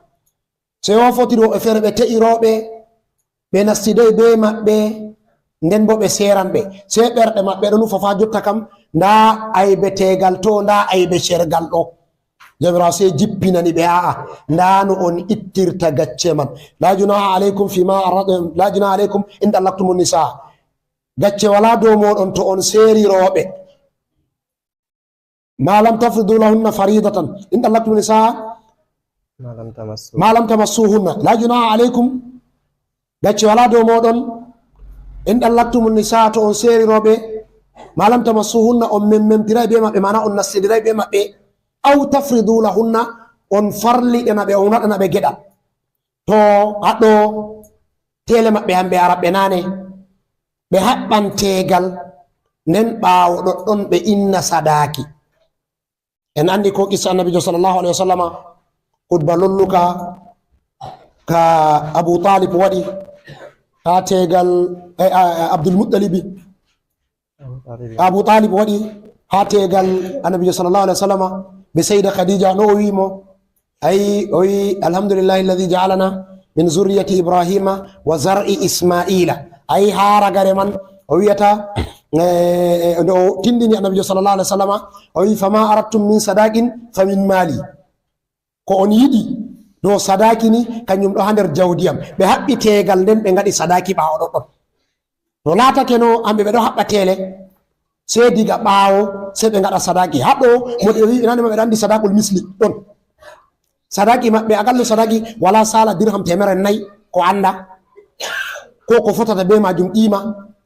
Sey o fotiri woɓɓe feere ɓe te'i rewɓe, ɓe nastiday be maɓɓe, nden bo ɓe seeran ɓe. Sey ɓerɗe maɓɓe ɗon nufa fa jotta kam, ndaa aybe teegal to, ndaa aybe cergal ɗo. Jawmiraawo sey jippinani ɓe, a'a, ndaa no on ittirta gacce man. La junaha alaikum fima arad-, la junaha alaikum in dallaktumun nisa. Gacce walaa dow mooɗon to on seeri rewɓe. Ma lam tafridu lahunna faridatan. In dallaktumun nisa. Ma lam tamassu. Ma lam tamassuhunna. La junaha alaikum. Gacce walaa dow mooɗon. In dallaktumun nisa, to on seeri rewɓe. Ma lam tamassuhunna, on memmemtiray be maɓɓe, maana on nastidiray be maɓɓe. Aw tafridu lahunna, on farliɗana ɓe, on waɗana ɓe geɗal. To haɗo teele maɓɓe hamɓe Arabɓe naane, ɓe haɓɓan teegal, nden ɓaawo ɗoɗɗon ɓe inna sadaaki. En anndi ko qissa Annabiijo sallallahu alaihi wasallama, khutba lolluka ka Abu Talib waɗi haa teegal, eh, ah, Abdul Muttalibi. Abu Talib waɗi haa teegal Annabiijo sallallahu alaihi wasallama be Sayyida Khadija, no o wi'i mo, ayi, o wi'i, "Alhamdulillahi alladhi ja'alana min zurriyati Ibrahima wa zar'i Isma'ila." Ayi, haa ragare man, o wi'ata, eh, eh, nde o tindini Annabiijo sallallahu alaihi wasallama, o wi'i, "Fama aradtum min sadaqin fa min mali." Ko on yiɗi dow sadaaki ni, kanjum ɗo haa nder jawdi am. Ɓe haɓɓi teegal nden, ɓe ngaɗi sadaaki ɓaawo ɗoɗɗon. No laatake no, hamɓe ɓe ɗo haɓɓa teele, sey diga ɓaawo, sey ɓe ngaɗa sadaaki. Haɗo mo ɓe wi'i, nani mo ɓe anndi sadaqul misli ɗon. Sadaaki maɓɓe, agallu sadaaki walaa saala dirham teemere nayi ko annda. Ko ko fotata be maajum qiima,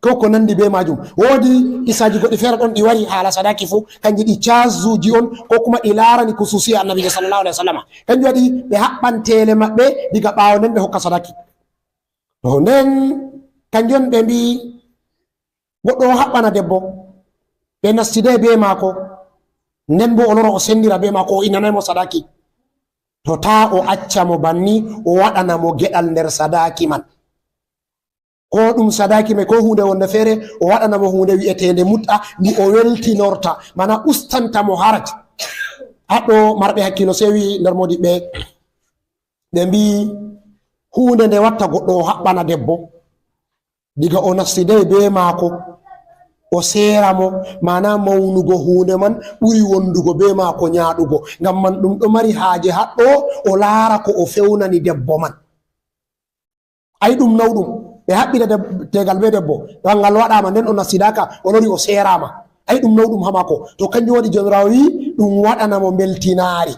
ko ko nandi be maajum. Woodi qissaaji goɗɗi feere ɗon ɗi wari haala sadaaki fuu, kanji ɗi caazuuji on, ko kuma ɗi laarani kusuusiya Annabiijo sallallahu alaihi wasallama. Kanjum waɗi ɓe haɓɓan teele maɓɓe diga ɓaawo nden ɓe hokka sadaaki. To nden kanjum ɓe mbi'i goɗɗo o haɓɓana debbo, ɓe nastiday be maako, nden bo o lora o sendira be maako, o innanay mo sadaaki. To taa o acca mo banni, o waɗana mo geɗal nder sadaaki man. Ko ɗum sadaaki may, ko huunde wonde feere, o waɗana mo huunde wi'eteende mut'a, nde o weltinorta, mana ustata mo haraj. Haɗɗo marɓe hakkilo sewi nder moodiɓɓe, ɓe mbi'i huunde nde watta goɗɗo o haɓɓana debbo, diga o nastiday bee maako, o seera mo, mana mawnugo huunde man ɓuri wondugo bee maako nyaaɗugo. Ngam man ɗum ɗo mari haaje haɗɗo o laara ko o fewnani debbo man. Ay ɗum nawɗum, ɓe haɓɓina deb-, teegal bee debbo, ɗo ngal waɗaama, nden o nastidaaka, o lori o seeraama. Ay ɗum nawɗum haa maako. To kanjum waɗi Jawmiraawo wi'i ɗum waɗana mo mbeltinaari.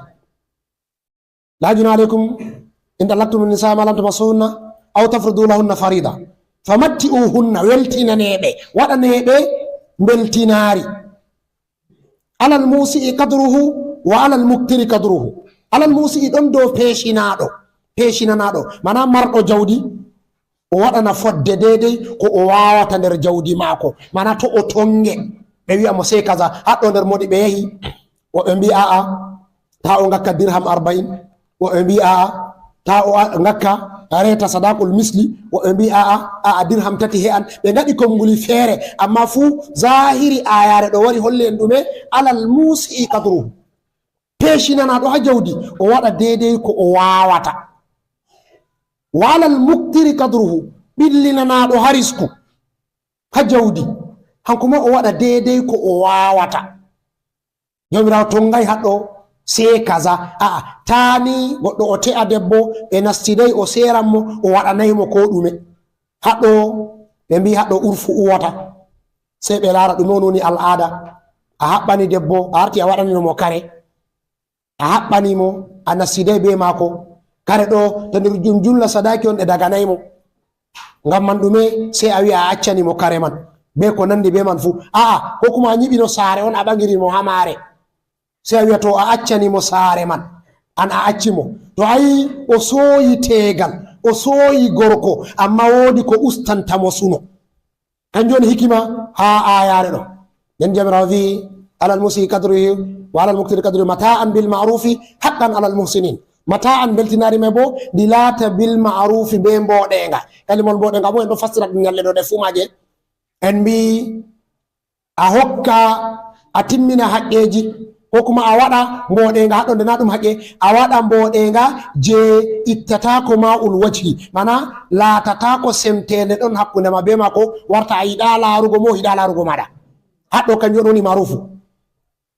La junaha aleykum in tallaqtumu nisaa ma lam tamassuhunna aw tafridu lahunna farida. Famatti'uhunna, weltinane ɓe, waɗane ɓe mbeltinaari. Alal muusi'i qadruhu wa alal muqtiri qadruhu. Alal muusi'i ɗon dow peecinaaɗo, peecinanaaɗo, mana marɗo jawdi, o waɗana fodde deydey ko o waawata nder jawdi maako, mana to o tonge, ɓe wi'a mo sey kaza. Haɗɗo nder moodi ɓe yahi, woɓɓe mbi'i a'a, taa o ngakka dirham arba'in, woɓɓe mbi'i a'a, taa o a-, ngakka reeta sadaqul misli, woɓɓe mbi'i a'a, a'a, dirham tati he'an. Ɓe ngaɗi konnguli feere, amma fuu zaahiri aayaare ɗo wari holli en ɗume? Alal muusi'i qadruhu. Peecinanaaɗo haa jawdi, o waɗa deydey ko o waawata. Wa alal muqtiri qadruhu, ɓillinanaaɗo haa risku, haa jawdi, hanko ma o waɗa deydey ko o waawata. Jawmiraawo tongay haɗɗo sey kaza. A'a, taa ni goɗɗo o te'a debbo, ɓe nastiday, o seeran mo, o waɗanay mo koo ɗume. Haɗɗo, ɓe mbi'i haɗɗo urfu uwata. Sey ɓe laara ɗume on woni al'aada. A haɓɓani debbo, a arti a waɗanino mo kare. A haɓɓani mo, a nastiday bee maako. Kare ɗo, to nder jum-, jumla sadaaki on, ɗe daganay mo. Ngam man ɗume? Sey a wi'a a accani mo kare man, bee ko nandi bee man fuu. A'a, ko kuma a nyiɓino saare on, a ɓaŋgiri mo haa maare. Sey a wi'a to a accani mo saare man, an a acci mo. To a yi o sooyi teegal, o sooyi gorko, amma woodi ko ustata mo suno. Kanjum woni hikima haa aayaare ɗo. Nden Jawmiraawo vi'i, "Alal muusi'i qadruhu wa alal muqtiri qadruhu mata'an bil ma'rufi haqqan alal muhsinin." Mata'an, mbeltinaari may boo, ndi laata bil ma'rufi, bee mbooɗeeŋga. Kalimol mbooɗeeŋga boo, en ɗo fassira ɗum nyalɗe ɗo, ɗe fuu maaje. En mbi'i, a hokka, a timmina haqqeeji, ko kuma a waɗa mbooɗeeŋga, haɗɗo nde na ɗum haqqe, a waɗa mbooɗeeŋga jey ittataako ma'ul wajhi, mana laatataako semteende ɗon hakkunde ma bee maako, warta a yiɗaa laarugo mo, o yiɗaa laarugo maaɗa. Haɗɗo kanjum woni marufu.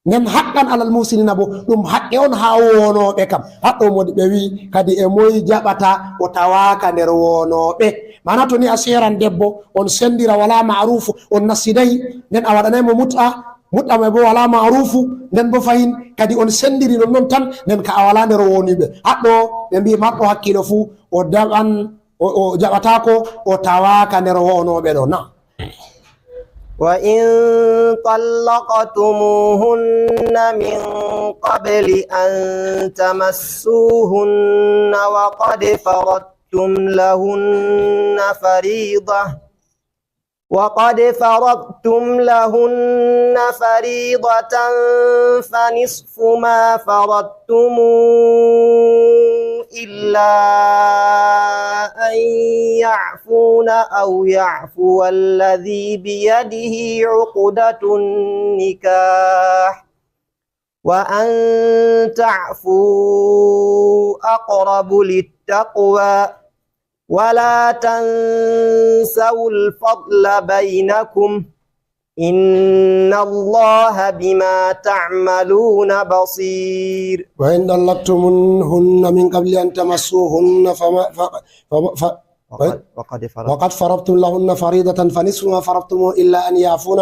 Nden haqqan alal muhsinina boo, ɗum haqqe on haa woonooɓe kam. Haɗɗo moodi ɓe wi'i, kadi e moy jaɓata o tawaaka nder woonooɓe? Mana to ni a seeran debbo, on sendira walaa ma'rufu, on nastiday, nden a waɗanay mo mut'a, mut'a may boo walaa ma'rufu, nden boo fahin kadi on sendiri nonnon tan, nden ka a walaa nder wooniiɓe. Haɗɗo ɓe mbi'i marɗo hakkiilo fuu, o daɓan, o, o jaɓataako, o tawaaka nder woonooɓe ɗo. Na. وإن طلقتموهن من قبل أن تمسوهن وقد فرضتم لهن فريضة، وقد فرضتم لهن فريضة فنصف ما فرضتم إلا أن يعفون أو يعفو الذي بيده عقدة النكاح، وأن تعفوا أقرب للتقوى، ولا تنسوا الفضل بينكم، إن الله بما تعملون بصير. وإن طلقتموهن من قبل أن تمسوهن فما، ف-، ف-، ف-، وقد، وقد فرض. وقد فرضتم لهن فريضة فنصف ما فرضتم إلا أن يعفون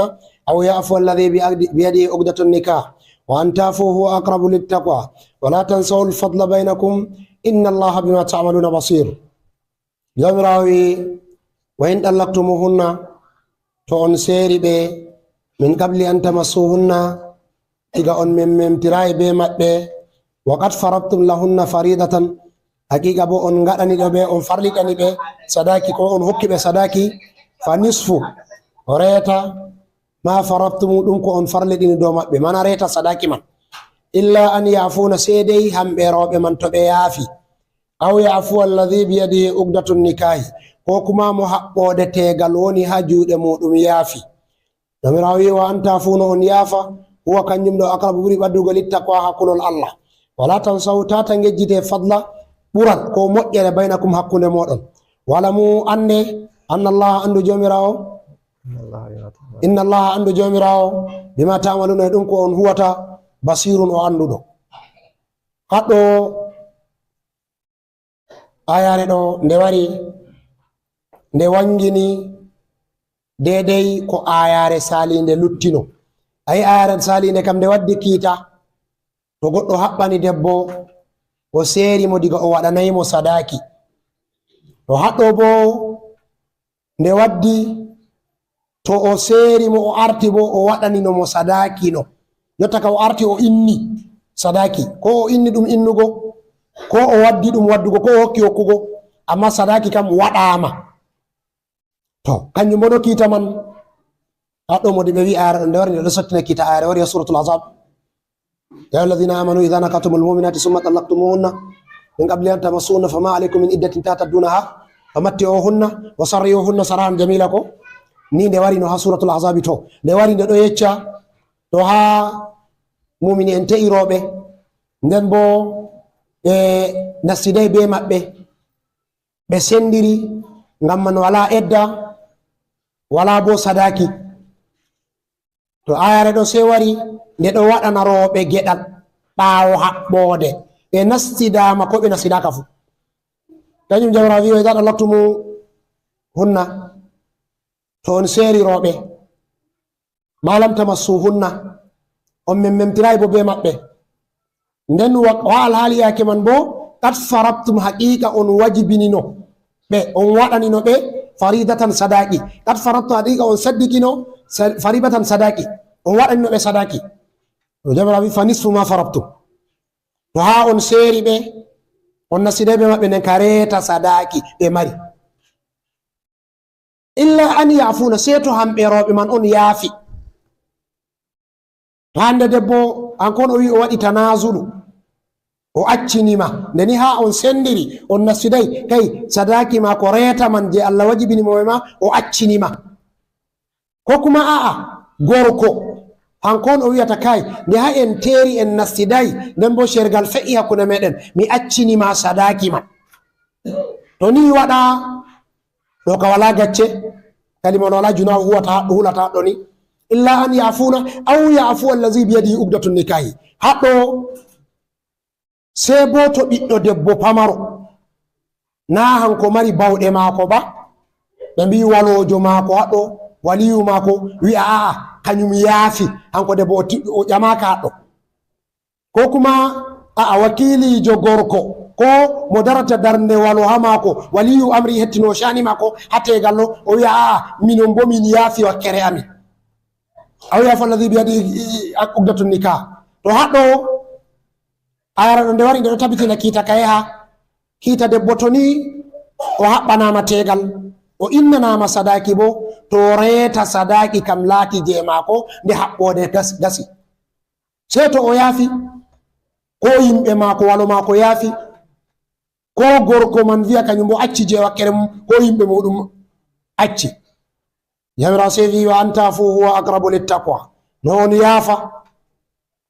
أو يعفو الذي بيد-، بيده عقدة النكاح، وأن تعفوا هو أقرب للتقوى، ولا تنسوا الفضل بينكم، إن الله بما تعملون بصير. Jawmiraawo wi'i, "Wa in ɗallaktumuhunna, to on seeri ɓe, min qabli an tamassuhunna, diga on memmemtiraay bee maɓɓe, wa qad faradtum lahunna faridatan, haqiiqa boo on ngaɗani ɗo ɓe, on farliɗani ɓe sadaaki, ko on hokki ɓe sadaaki, fa nisfu, reeta, ma faradtum, ɗum ko on farliɗini dow maɓɓe, mana reeta sadaaki man. Illa an ya'funa, seedey hamɓe rewɓe man to ɓe yaafi." Aw ya'fu alladhi biyadihi uqdatun nikahi. ko kuma mo haɓɓoode teegal woni haa juuɗe muuɗum yaafi. Joomiraawo wi'i, "Wa anta fuu no on yaafa, huwa kanjum ɗo aqrabu ɓuri ɓaddugo littaqwa haa kulol Allah. Wala tansaw tata ngejjite fadla ɓural ko moƴƴere baynakum hakkunde mooɗon. Wala mu annde, anna Allah anndu Joomiraawo, inna Allah anndu Joomiraawo, bima ta'maluna e ɗum ko on huwata, basirun o annduɗo." Haɗo Ayaare ɗo nde wari, nde wangini deedey ko ayaare saliinde luttino. Ayi, ayaare saliinde kam nde waddi kiita, to goɗɗo haɓɓani debbo, o seeri mo diga o waɗanay mo sadaaki. To haɗo bo, nde waddi, to o seeri mo, o arti bo, o waɗanino mo sadaaki no. Jotta ka o arti, o inni sadaaki. Ko o inni ɗum innugo, ko o waddi ɗum waddugo, ko o hokki hokkugo. Amma sadaaki kam waɗaama. To, kanjum bo no kiita man. Haɗo mo de ɓe wi'i ayaare ɗo nde wari, nde ɗo sottina kiita ayaare wari ha Suratul Ahzab. يا أيها الذين آمنوا إذا نكحتم المؤمنات ثم طلقتموهن من قبل أن تمسوهن فما عليكم من عدة تعتدونها فمتعوهن وسرحوهن سراحا جميلا ko. Ni nde wari no ha Suratul Ahzabi to. Nde wari nde ɗo yecca to ha mumini en te'i rooɓe. Nden bo ɓe nastiday be maɓɓe. Ɓe sendiri ngam man wala edda, wala bo sadaki. To ayare ɗo sey wari, nde ɗo waɗana rooɓe geɗal ɓaawo haɓɓoode. Ɓe nastidaama ko ɓe nastidaaka fu. Kanjum Jawra wi, "Wa idha talaqtumuhunna," to on seeri rooɓe, "ma lam tamassuhunna," on memmentiraay bo be maɓɓe. Nden wa, wa alhaali yaake man bo, "qad faradtum," haqiiqa on wajibinino ɓe, on waɗanino ɓe faridatan sadaki. "Qad faradtum," haqiiqa on saddikino sa, faridatan sadaki. On waɗanino ɓe sadaki. To Jawra wi, "Fa nisfu ma faradtum." To haa on seeri ɓe, on nastiday be maɓɓe nden ka reeta sadaki ɓe mari. "Illa an ya'funa," sey to hamɓe rooɓe man on yaafi. To hande debbo, an kon o wi o waɗi tanazulu. O accini ma. Nde ni haa on sendiri, on nastiday, kay sadaki ma ko reeta man je Allah wajibini mo ma, o accini ma. Ko kuma a'a, gorko, hanko on o wi'ata, "Kay, nde haa en teeri en nastiday, nden bo shergal fe'i hakkunde meɗen, mi accini ma sadaki man." To ni waɗa, ɗo ka wala gacce, kalima on wala juna o huwata, o hulata ɗo ni. "Illa an ya'funa, aw ya'fu allazi biyadihi uqdatun nikahi." Haɗo Sey boo to ɓiɗɗo debbo pamaro, naa hanko mari bawɗe maako ba, ɓe mbi'i waloojo maako haɗo, waliyu maako wi'a, a'a, kanyum yaafi, hanko debbo o ti-, o ƴamaaka haɗo. Koo kuma, a'a, wakiiliijo gorko, koo mo darata darnde walo haa maako, waliyu amri hettino caani maako haa teegal ɗo, o wi'a, a'a, minon boo min yaafi wakkere amin. Aw ya'fu alladhi biyadihi uqdatun nikah. To haɗo, ayara ɗo nde wari, nde ɗo tabitina kiita ka yaha. Kiita debbo to ni o haɓɓanaama teegal, o innanaama sadaaki bo, to o reeta sadaaki kam laati je maako, nde haɓɓoode gas-, gasi. Sey to o yaafi, ko yimɓe maako, walo maako yaafi, ko gorko man wi'a kanyum bo acci je wakkere mum, ko yimɓe muɗum acci. Jawmiraawo sey wi'i, "Wa an ta'fu huwa aqrabu littaqwa." No on yaafa,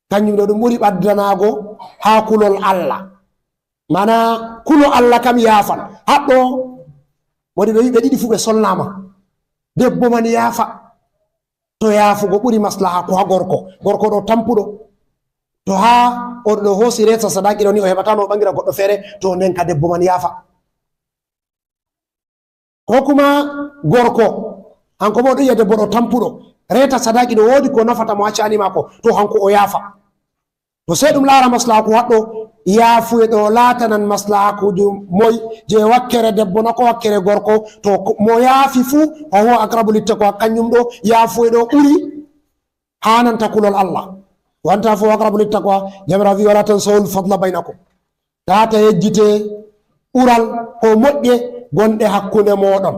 kanyum ɗo ɗum ɓuri ɓaddanaago haa kulol Allah. Mana kulo Allah kam yaafan. Haɗɗo, woni ɓe, ɓe ɗiɗi fuu ɓe solnaama. Debbo man yaafa. To yaafugo ɓuri maslaha ko haa gorko. Gorko ɗo tampuɗo. To haa o ɗo hoosi reeta sadaaki ɗo ni o heɓataano o ɓangira goɗɗo feere, to nden ka debbo man yaafa. Ko kuma gorko, hanko bo ɗo yi'a debbo ɗo tampuɗo, reeta sadaaki ɗo woodi ko nafata mo haa caani maako, to hanko o yaafa. To sey ɗum laara maslahaku haɗɗo, yaafuye ɗo laatanan maslahakuuji moy, je wakkere debbo na ko wakkere gorko, to ko, mo yaafi fuu, fa huwa aqrabu littaqwa, kanyum ɗo yaafuye ɗo ɓuri haananta kulol Allah. Wa an ta'fu aqrabu littaqwa, Jawmiraawo wi'i, "Wala tansawul fadla baynakum." Tata yejjite ɓural ko moƴƴe gonɗe hakkunde mooɗon.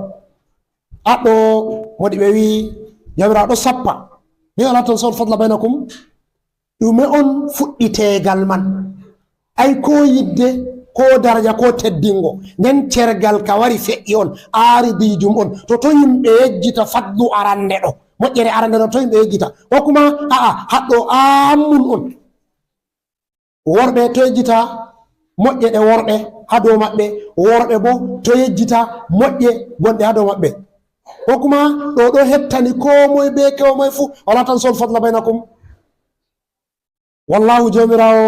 Aɗo modi ɓe wi'i, Jawmiraawo ɗo sappa. Wi'i, "Wala tansawul fadla baynakum." Ɗume on fuɗɗi teegal man? Ay ko yidde ko daraja, ko teddingo. Nden cergal ka wari feƴƴi on, aaridijum on. To, to yimɓe yejjita fadlu arande ɗo, moƴƴere arande ɗo, to yimɓe yejjita. Ko kuma, a'a, haɗɗo aammun on. Worɓe to yejjita moƴƴe ɗe worɓe haa dow maɓɓe, worɓe bo to yejjita moƴƴe gonɗe haa dow maɓɓe. Ko kuma ɗo, ɗo hettani ko moye be ko moye fu, wala tansawul fadla baynakum. Wallahu Joomiraawo,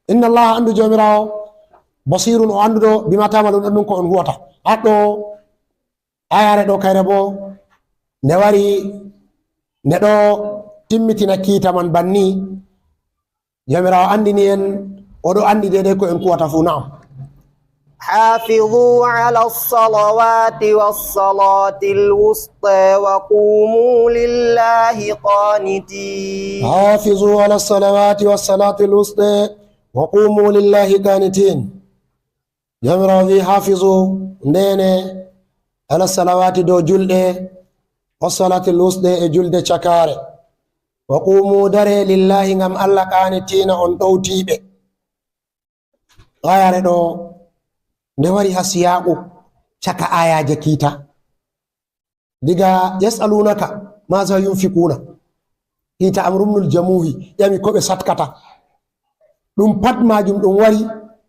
inna Allah, anndu Joomiraawo, basirun, o annduɗo, bima ta'malun, anndun ko on huwata. Haɗɗo, ayaare ɗo kayre bo, nde wari, nde ɗo timmitina kiita man banni. Joomiraawo anndini en, o ɗo anndi deydey ko en kuwata fuu, na'am. حافظوا على الصلوات والصلاة الوسطى وقوموا لله قانتين. حافظوا على الصلوات والصلاة الوسطى وقوموا لله قانتين. Joomiraawo wi'i, "Hafizu, ndeene, ala salawaati, dow julɗe, wa salaatil wusɗe, e julde cakaare. Wa qumu, dare, lillahi, ngam Allah, qaanitiina, on ɗowtiiɓe." Aayaare ɗo, nde wari haa siyaaqu caka aayaaje kiita. Diga, "Yas'alunaka maza yunfiquna." Kiita Amru ibnul Jamuhi ƴami ko ɓe satkata. Ɗum pat maajum ɗum wari,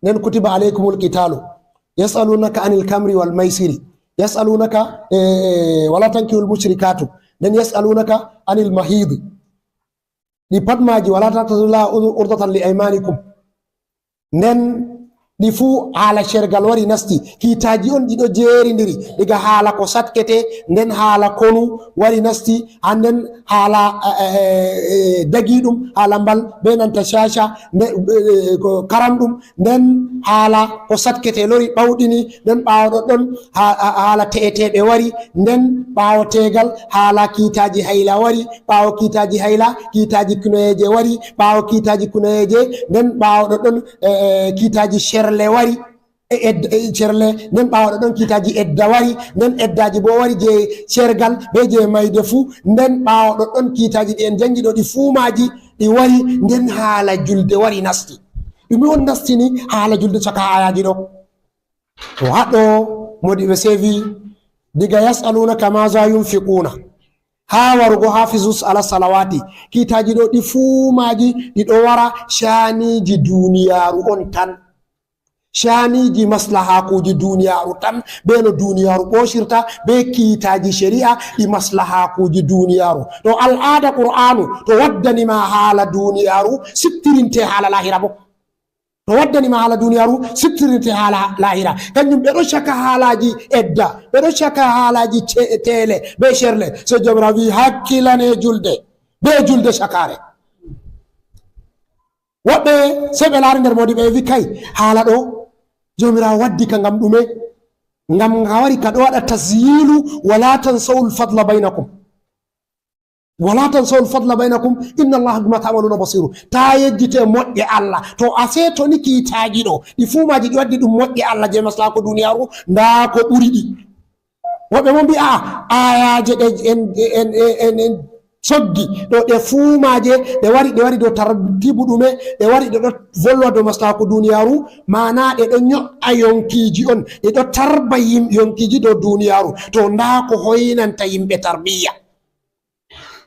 nden, "Kutiba alaykumul qitalu." "Yas'alunaka anil kamri wal maisiri." "Yas'alunaka, eh, wala tankihul mushrikatu." Nden, "Yas'alunaka anil mahidi." Ɗi pat maaji, "Wala tattakhidhullaha urdatan li aymanikum." Nden ɗi fuu haala cergal wari nasti. Kiitaaji on ɗi ɗo jeerindiri. Diga haala ko satkete, nden haala konu wari nasti, haa nden haala, eh, eh, eh, dagiiɗum, haala mbal, be nanta caca, nde, eh, eh, ko karamɗum, nden haala ko satkete lori ɓawɗini, nden ɓaawo ɗoɗɗon ha-, ha-, haala te'eteeɓe wari, nden ɓaawo teegal haala kiitaaji hayla wari, ɓaawo kiitaaji hayla, kiitaaji kunoyeeje wari, ɓaawo kiitaaji kunoyeeje, nden ɓaawo ɗoɗɗon, eh, eh, kiitaaji cerle wari, e ed-, e cerle, nden ɓaawo ɗoɗɗon kiitaaji edda wari, nden eddaaji bo wari je cergal be je mayde fuu, nden ɓaawo ɗoɗɗon kiitaaji ɗi en jangi ɗo ɗi fuu maaji ɗi wari, nden haala julde wari nasti. Ɗume on nastini haala julde caka aayaaji ɗo? To haɗɗo, modi ɓe seevi, diga "Yas'alunaka maza yunfiquna" haa warugo "Hafizus ala salawati", kiitaaji ɗo ɗi fuu maaji ɗi ɗo wara caaniiji duniyaaru on tan. Caaniiji maslahakuuji duniyaaru tan, be no duniyaaru ɓoocirta, be kiitaaji shari'a ɗi maslahakuuji duniyaaru. To al'aada Qur'aanu, to waddani ma haala duniyaaru, sittirinte haala lahira bo. To waddani ma haala duniyaaru, sittirinte haala lahira. Kanjum ɓe ɗo caka haalaaji edda, ɓe ɗo caka haalaaji ce-, teele, be cerle. Sey Jawmiraawo wi'i, "Hakkilane julde, be julde cakaare." Woɓɓe sey ɓe laari nder moodi, ɓe wi, "Kay, haala ɗo, Jawmiraawo waddi ka ngam ɗume?" Ngam nga wari ka ɗo waɗa tasyilu, "Wala tansawul fadla baynakum." "Wala tansawul fadla baynakum, inna Allaha bima ta'maluna basiru." Taa yejjite moƴƴe Allah. To a seeto ni kiitaaji ɗo, ɗi fuu maaji ɗi waddi ɗum moƴƴe Allah je maslaha ko duniyaaru, ndaa ko ɓuri ɗi. Woɓɓe mo mbi'a, aayaaje ɗe en, en, en, en, en soggi ɗo, ɗe fuu maaje, ɗe wari, ɗe wari dow tartibu ɗume, ɗe wari ɗe ɗo volwa dow maslaha ko duniyaaru, maana ɗe ɗo nyo'a yonkiiji on, ɗe ɗo tarba yim-, yonkiiji dow duniyaaru. To ndaa ko hoynanta yimɓe tarbiyya.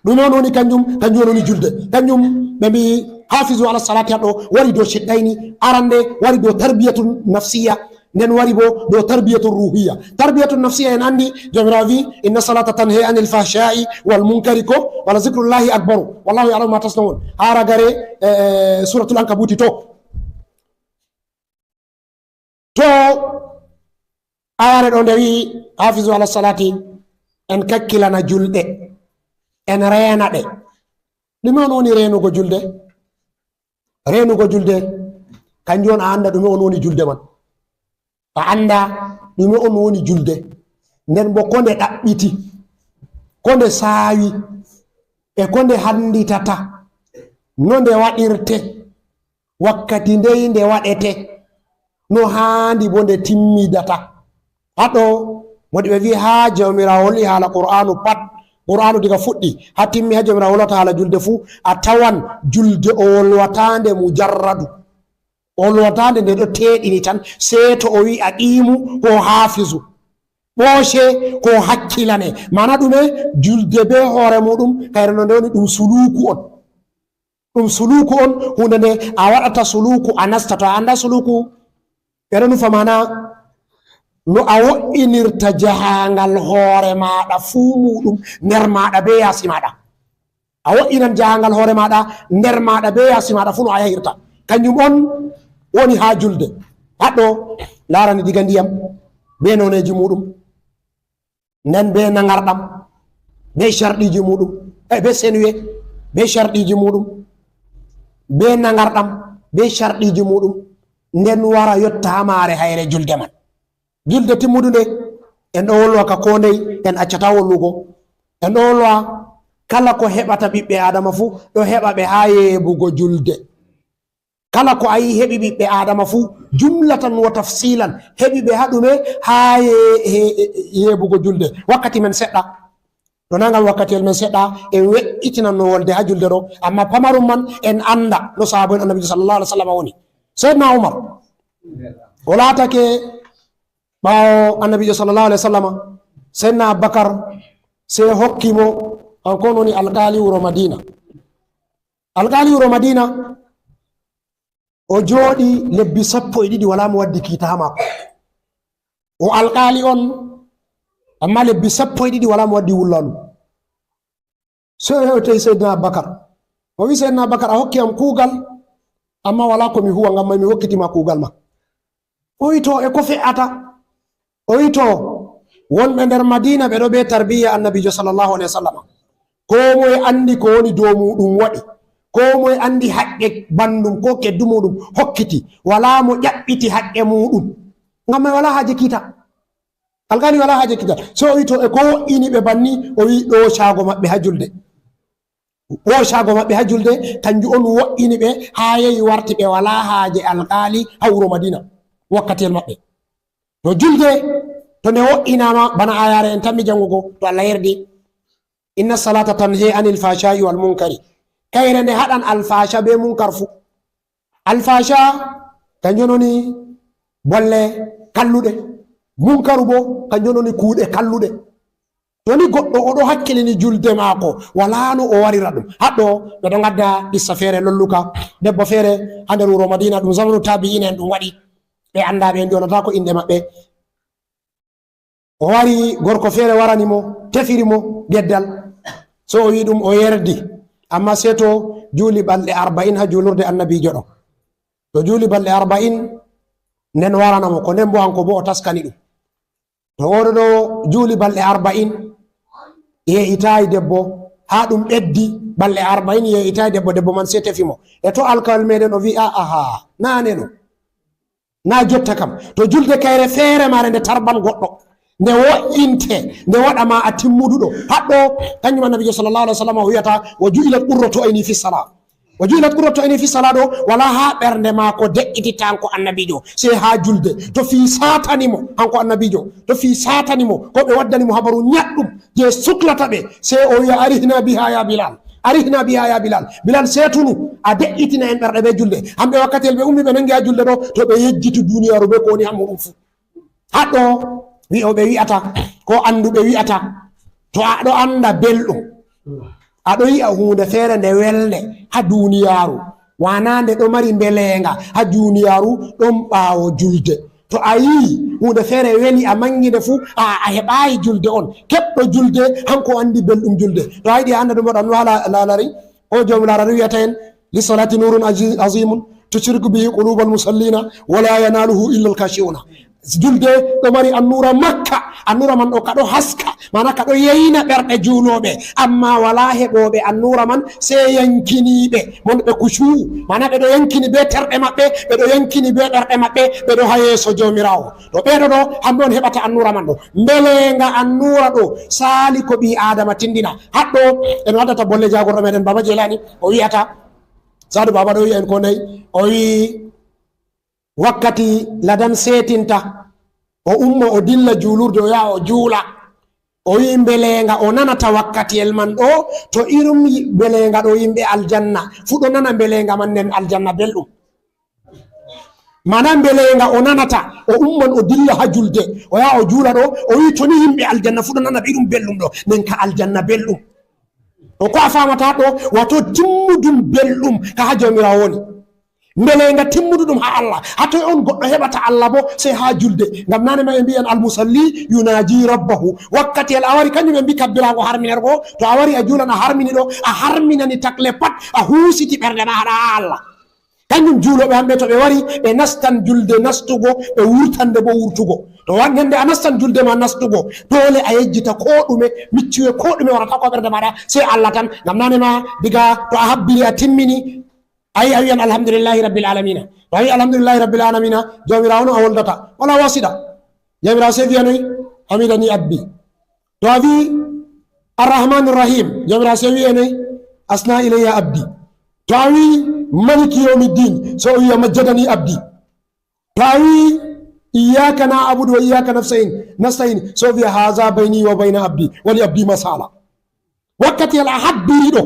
Ɗume on woni kanjum? Kanjum on woni julde. Kanjum ɓe mbi'i, "Hafizu ala salati" haɗo wari dow shiqqayni. Arande wari dow tarbiyatu nafsiya, nden wari bo dow tarbiyatu ruhiya. Tarbiyatu nafsiya en andi Jawmiraawo wi, "Inna salata tanha anil fahsha'i wal munkari" ko, "Wala zikrullahi akbaru. Wallahu ya'lamu ma tasna'un." Haa ragare, eh, Suratul Ankabuti to. To, ayare ɗo nde wi'i, "Hafizu ala salati", en kakkilana julɗe, en reena ɗe. Ɗume on woni reenugo julde? Reenugo julde, kanjum on a anda ɗume on woni julde man. A anda ɗume on woni julde. Nden bo ko nde ɗaɓɓiti, ko nde saawi, e ko nde handitata, no nde waɗirte. Wakkati ndey nde waɗete, no haandi bo nde timmidata. Haɗo, modi ɓe wi'i haa Jawmiraawo holli haala Qur'aanu pat, Qur'aanu diga fuɗɗi haa timmi, haa Jawmiraawo wolwata haala julde fuu, a tawan julde o wolwataande mujarradu. O lootaande nde ɗo teeɗini tan, sey to o wi'i aqiimu ko haafizu. Ɓooce ko hakkilane. Mana ɗume? Julde be hoore muɗum, kayre no nde woni ɗum suluuku on. Ɗum suluuku on, huunde nde a waɗata suluuku, a nasta. To a annda suluuku, ɓe ɗo nufa mana no a wo'inirta jahaangal hoore maaɗa fuu muɗum, nder maaɗa be yaasi maaɗa. A wo'inan jahaangal hoore maaɗa, nder maaɗa be yaasi maaɗa fuu no a yahirta. Kanjum on woni haa julde. Haɗɗo laarani diga ndiyam be nooneeji muɗum. Nden be nangarɗam, be carɗiiji muɗum, e be senuye, be carɗiiji muɗum, be nangarɗam, be carɗiiji muɗum. Nden wara yotta haa maare hayre julde man. Julde timmudunde, en ɗo wolwa ka koo ndey, en accataa wolwugo. En ɗo wolwa kala ko heɓata ɓiɓɓe Aadama fuu, ɗo heɓa ɓe haa yeebugo julde. Kala ko a yi heɓi ɓiɓɓe Aadama fuu, jumlatan wa tafsilan, heɓi ɓe haa ɗume? Haa ye-, he-, he-, yeebugo julde. Wakkati men seɗɗa. To na ngam wakkatiyel men seɗɗa, en we'itinan no wolde haa julde ɗo. Amma pamarum man, en annda no sahaabo en Annabiijo sallallahu alaihi wasallam woni. Seydina Umar, o laatake ɓaawo Annabiijo sallallahu alaihi wasallam, Seydina Abubakar, sey hokki mo, kanko woni alkaali wuro Madiina. Alkaali wuro Madiina, o jooɗi lebbi sappo e ɗiɗi walaa mo waddi kiita haa maako. O alkaali on, amma lebbi sappo e ɗiɗi walaa mo waddi wullalu. So o hewtoyi Seydina Abubakar. O wi Seydina Abubakar, "A hokki am kuugal, amma walaa ko mi huwa, ngam man mi hokkiti ma kuugal ma." O wi, "To, e ko fe'ata?" O wi, "To, wonɓe nder Madiina ɓe ɗo be tarbiyya Annabiijo sallallahu alaihi wasallam. Koo moye andi ko woni dow muuɗum waɗi. Koo moye andi haqqe bandum ko keddu muuɗum hokkiti. Walaa mo ƴaɓɓiti haqqe muuɗum. Ngam man walaa haaje kiita." Alkaali walaa haaje kiita. So o wi, "To, e ko wo'ini ɓe banni?" O wi, "Ɗo caago maɓɓe haa julde." Ɓoocago maɓɓe haa julde, kanjum on wo'ini ɓe, haa yehi warti ɓe walaa haaje alkaali haa wuro Madiina wakkatiyel maɓɓe. To julde, to nde wo'inaama, bana aayaare en tammi janngugo, to Allah yardi, "Inna salata tanhi anil fahsha'i wal munkari." Kayre nde haɗan alfasha be munkar fuu. Alfasha, kanjum woni bolle kalluɗe. Munkaru bo, kanjum woni kuuɗe kalluɗe. To ni goɗɗo o ɗo hakkilini julde maako, walaa no o warira ɗum. Haɗɗo, ɓe ɗo ngadda qissa feere lolluka. Debbo feere haa nder wuro Madiina, ɗum zamanu taabi'iina en ɗum waɗi. Ɓe anndaa ɓe, en ɗonata ko inɗe maɓɓe. O wari, gorko feere warani mo, tefiri mo geddal. So o wi ɗum, o yerdi. Amma sey to juuli balɗe arba'in haa juulurde Annabiijo ɗo. To juuli balɗe arba'in, nden warana mo, ko nden bo hanko bo o taskani ɗum. To oɗo ɗo juuli balɗe arba'in, ye'itaayi debbo, haa ɗum ɓeddi balɗe arba'in, ye'itaayi debbo, debbo man sey tefi mo. E to alkawal meɗen? O wi, "Aa, aha, naane no. Na jotta kam." To julde kayre feere maare nde tarban goɗɗo. Nde wo'inte, nde waɗa ma a timmuduɗo. Haɗɗo, kanjum Annabiijo sallallahu alaihi wasallam o wi'ata, "Wa ju'ilat qurratu aini fi salah." O ju'ilat qurratu aini fi salah ɗo, walaa haa ɓernde maako de'itita hanko Annabiijo, sey haa julde. To fii saatani mo, hanko Annabiijo, to fii saatani mo, ko ɓe waddani mo habaru nyaɗɗum je suklata ɓe, sey o wi'a, "Arihna biha ya Bilal, arihna biha ya Bilal." Bilal, seetunu, a de'itina en ɓerɗe be julde. Hamɓe wakkati ɓe ummi ɓe nangi haa julde ɗo, to ɓe yejjitu duniyaaru be ko woni haa muɗum fuu. Haɗɗo wi'o ɓe wi'ata, ko annduɓe wi'ata, to a ɗo annda belɗum, a ɗo yi'a huunde feere nde welnde haa duniyaaru, wana nde ɗo mari mbeleenga haa duniyaaru, ɗon ɓaawo julde. To a yi'i huunde feere weli, a mangi nde fuu, a, a heɓaayi julde on. Keɓɗo julde, hanko anndi belɗum julde. To a yiɗi a annda ɗum, waɗa ɗum haa la-, laalari. O jom laarani wi'ata en, "Li salati nurun aji-, azimun, tushriku bihi qulubal musallina, wala yanaluhu illa al-khashi'una." Julde ɗo mari annura makka, annura man ɗo ka ɗo haska, mana ka ɗo yeyna ɓerɗe juulooɓe, amma wala heɓooɓe annura man sey yankiniiɓe, mon ɓe kushu, mana ɓe ɗo yankini be terɗe maɓɓe, ɓe ɗo yankini be ɓerɗe maɓɓe, ɓe ɗo haa yeeso Joomiraawo. To ɓeeɗo ɗo, hamɓe on heɓata annura man ɗo. Mbeleenga annura ɗo, saali ko ɓii Aadama tindina. Haɗɗo, en waddata bolle jaagorɗo meɗen Baba Jelani, o wi'ata, Saadu Baba ɗo wi'a en ko nayi, o wi'i, wakkati ladan seetinta, o umma, o dilla juulurde, o yaha, o juula. O wi'i, mbeleenga o nanata wakkatiyel man ɗo, to irum yi-, mbeleenga ɗo yimɓe aljanna, fu ɗo nana mbeleenga man nden aljanna belɗum. Mana mbelenga o nanata, o umman o dilla ha julde, o yaha o juula ɗo, o wi to ni yimɓe aljanna fu ɗo nana ɓe iɗum belɗum ɗo, nen ka aljanna belɗum. O ko a famata ɗo, wato timmuɗum belɗum ka ha Jawmiraawo woni. Mbelenga timmuɗum ha Allah. Ha toy on goɗɗo heɓata Allah bo, sai ha julde. Ngam nane ma ɓe mbiyan almusalli yunaji rabbahu. Wakkati el a wari kanjum ɓe mbi kabbirago harminergo, to a wari a juulan a harmini ɗo, a harminani takle pat, a husiti ɓernde ma haɗa ha Allah. Kanjum juulooɓe hamɓe to ɓe wari, ɓe nastan julde nastugo, ɓe wurtande bo wurtugo. To wa-, nyande a nastan julde ma nastugo, dole a yejjita ko ɗume, miccuwe ko ɗume warata ko ɓernde maɗa, sai Allah tan. Ngam nane ma diga to a habbiri a timmini, ayi a wiyan alhamdulillahi rabbil alamina. To a wi alhamdulillahi rabbil alamina, Jawmiraawo no a woldata. Wala wasiɗa. Jawmiraawo sai wiya noy, hamidani abdi. To a wi arrahmani rahim, Jawmiraawo sai wiya noy, asna ilayya abdi. To a wi maliki yawmiddin, so o wiya majjadani abdi. To a wi iyyaka na'budu wa iyyaka nafsa'in, nasta'in, so o wiya haza baini wa baina abdi, wali abdi masala. Wakkati el a habbiri ɗo,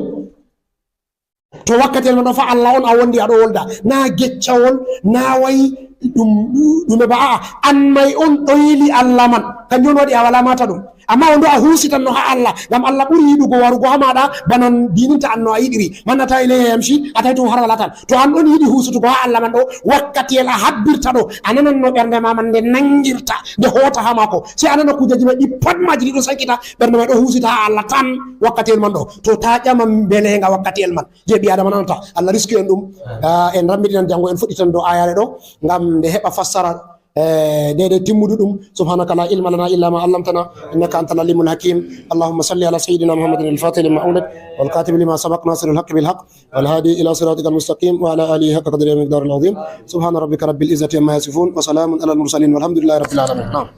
to wakkati el man ɗo fa Allah on a wondi aɗo wolda, na geccawol, na wayi ɗum, ɗume ba, a'a, an mai on ɗoyli Allah man, kanjum on waɗi a wala mata ɗum. Amma on ɗo a husitan no ha Allah, ngam Allah ɓuri yiɗugo warugo ha maɗa, bana dininta an no a yiɗiri. Man ata ilayya yamshi, ataitu harwalatan. To an ɗon yiɗi husutugo ha Allah man ɗo, wakkati el a habbirta ɗo, a nanan no ɓernde ma man nde nangirta, nde hota ha mako. Sai a nana kujeji mai ɗi pat maji ɗi ɗo sankita, ɓernde ma ɗo husita ha Allah tan wakkati el man ɗo. To ta ƴama mbelenga wakkati el man. Je ɓi Adama nanata. Allah riski en ɗum. Ah, en rammiɗinan jango en fuɗɗitan dow ayare ɗo, ngam nde heɓa fassara, eh, dede timmudu ɗum. Subhanaka la ilma lana illa ma allamtana, innaka antal alimul hakim. Allahumma salli ala sayyidina Muhammadin al-fatih lima ughliq, wal khatimi lima sabaq, nasiril haqqi bil haqq, wal hadi ila siratikal mustaqim, wa ala alihi haqqa qadrihi wa miqdaril azim. Subhana rabbika rabbil izzati amma yasifun, wa salamun alal mursalin, walhamdulillahi rabbil alamin. Naam.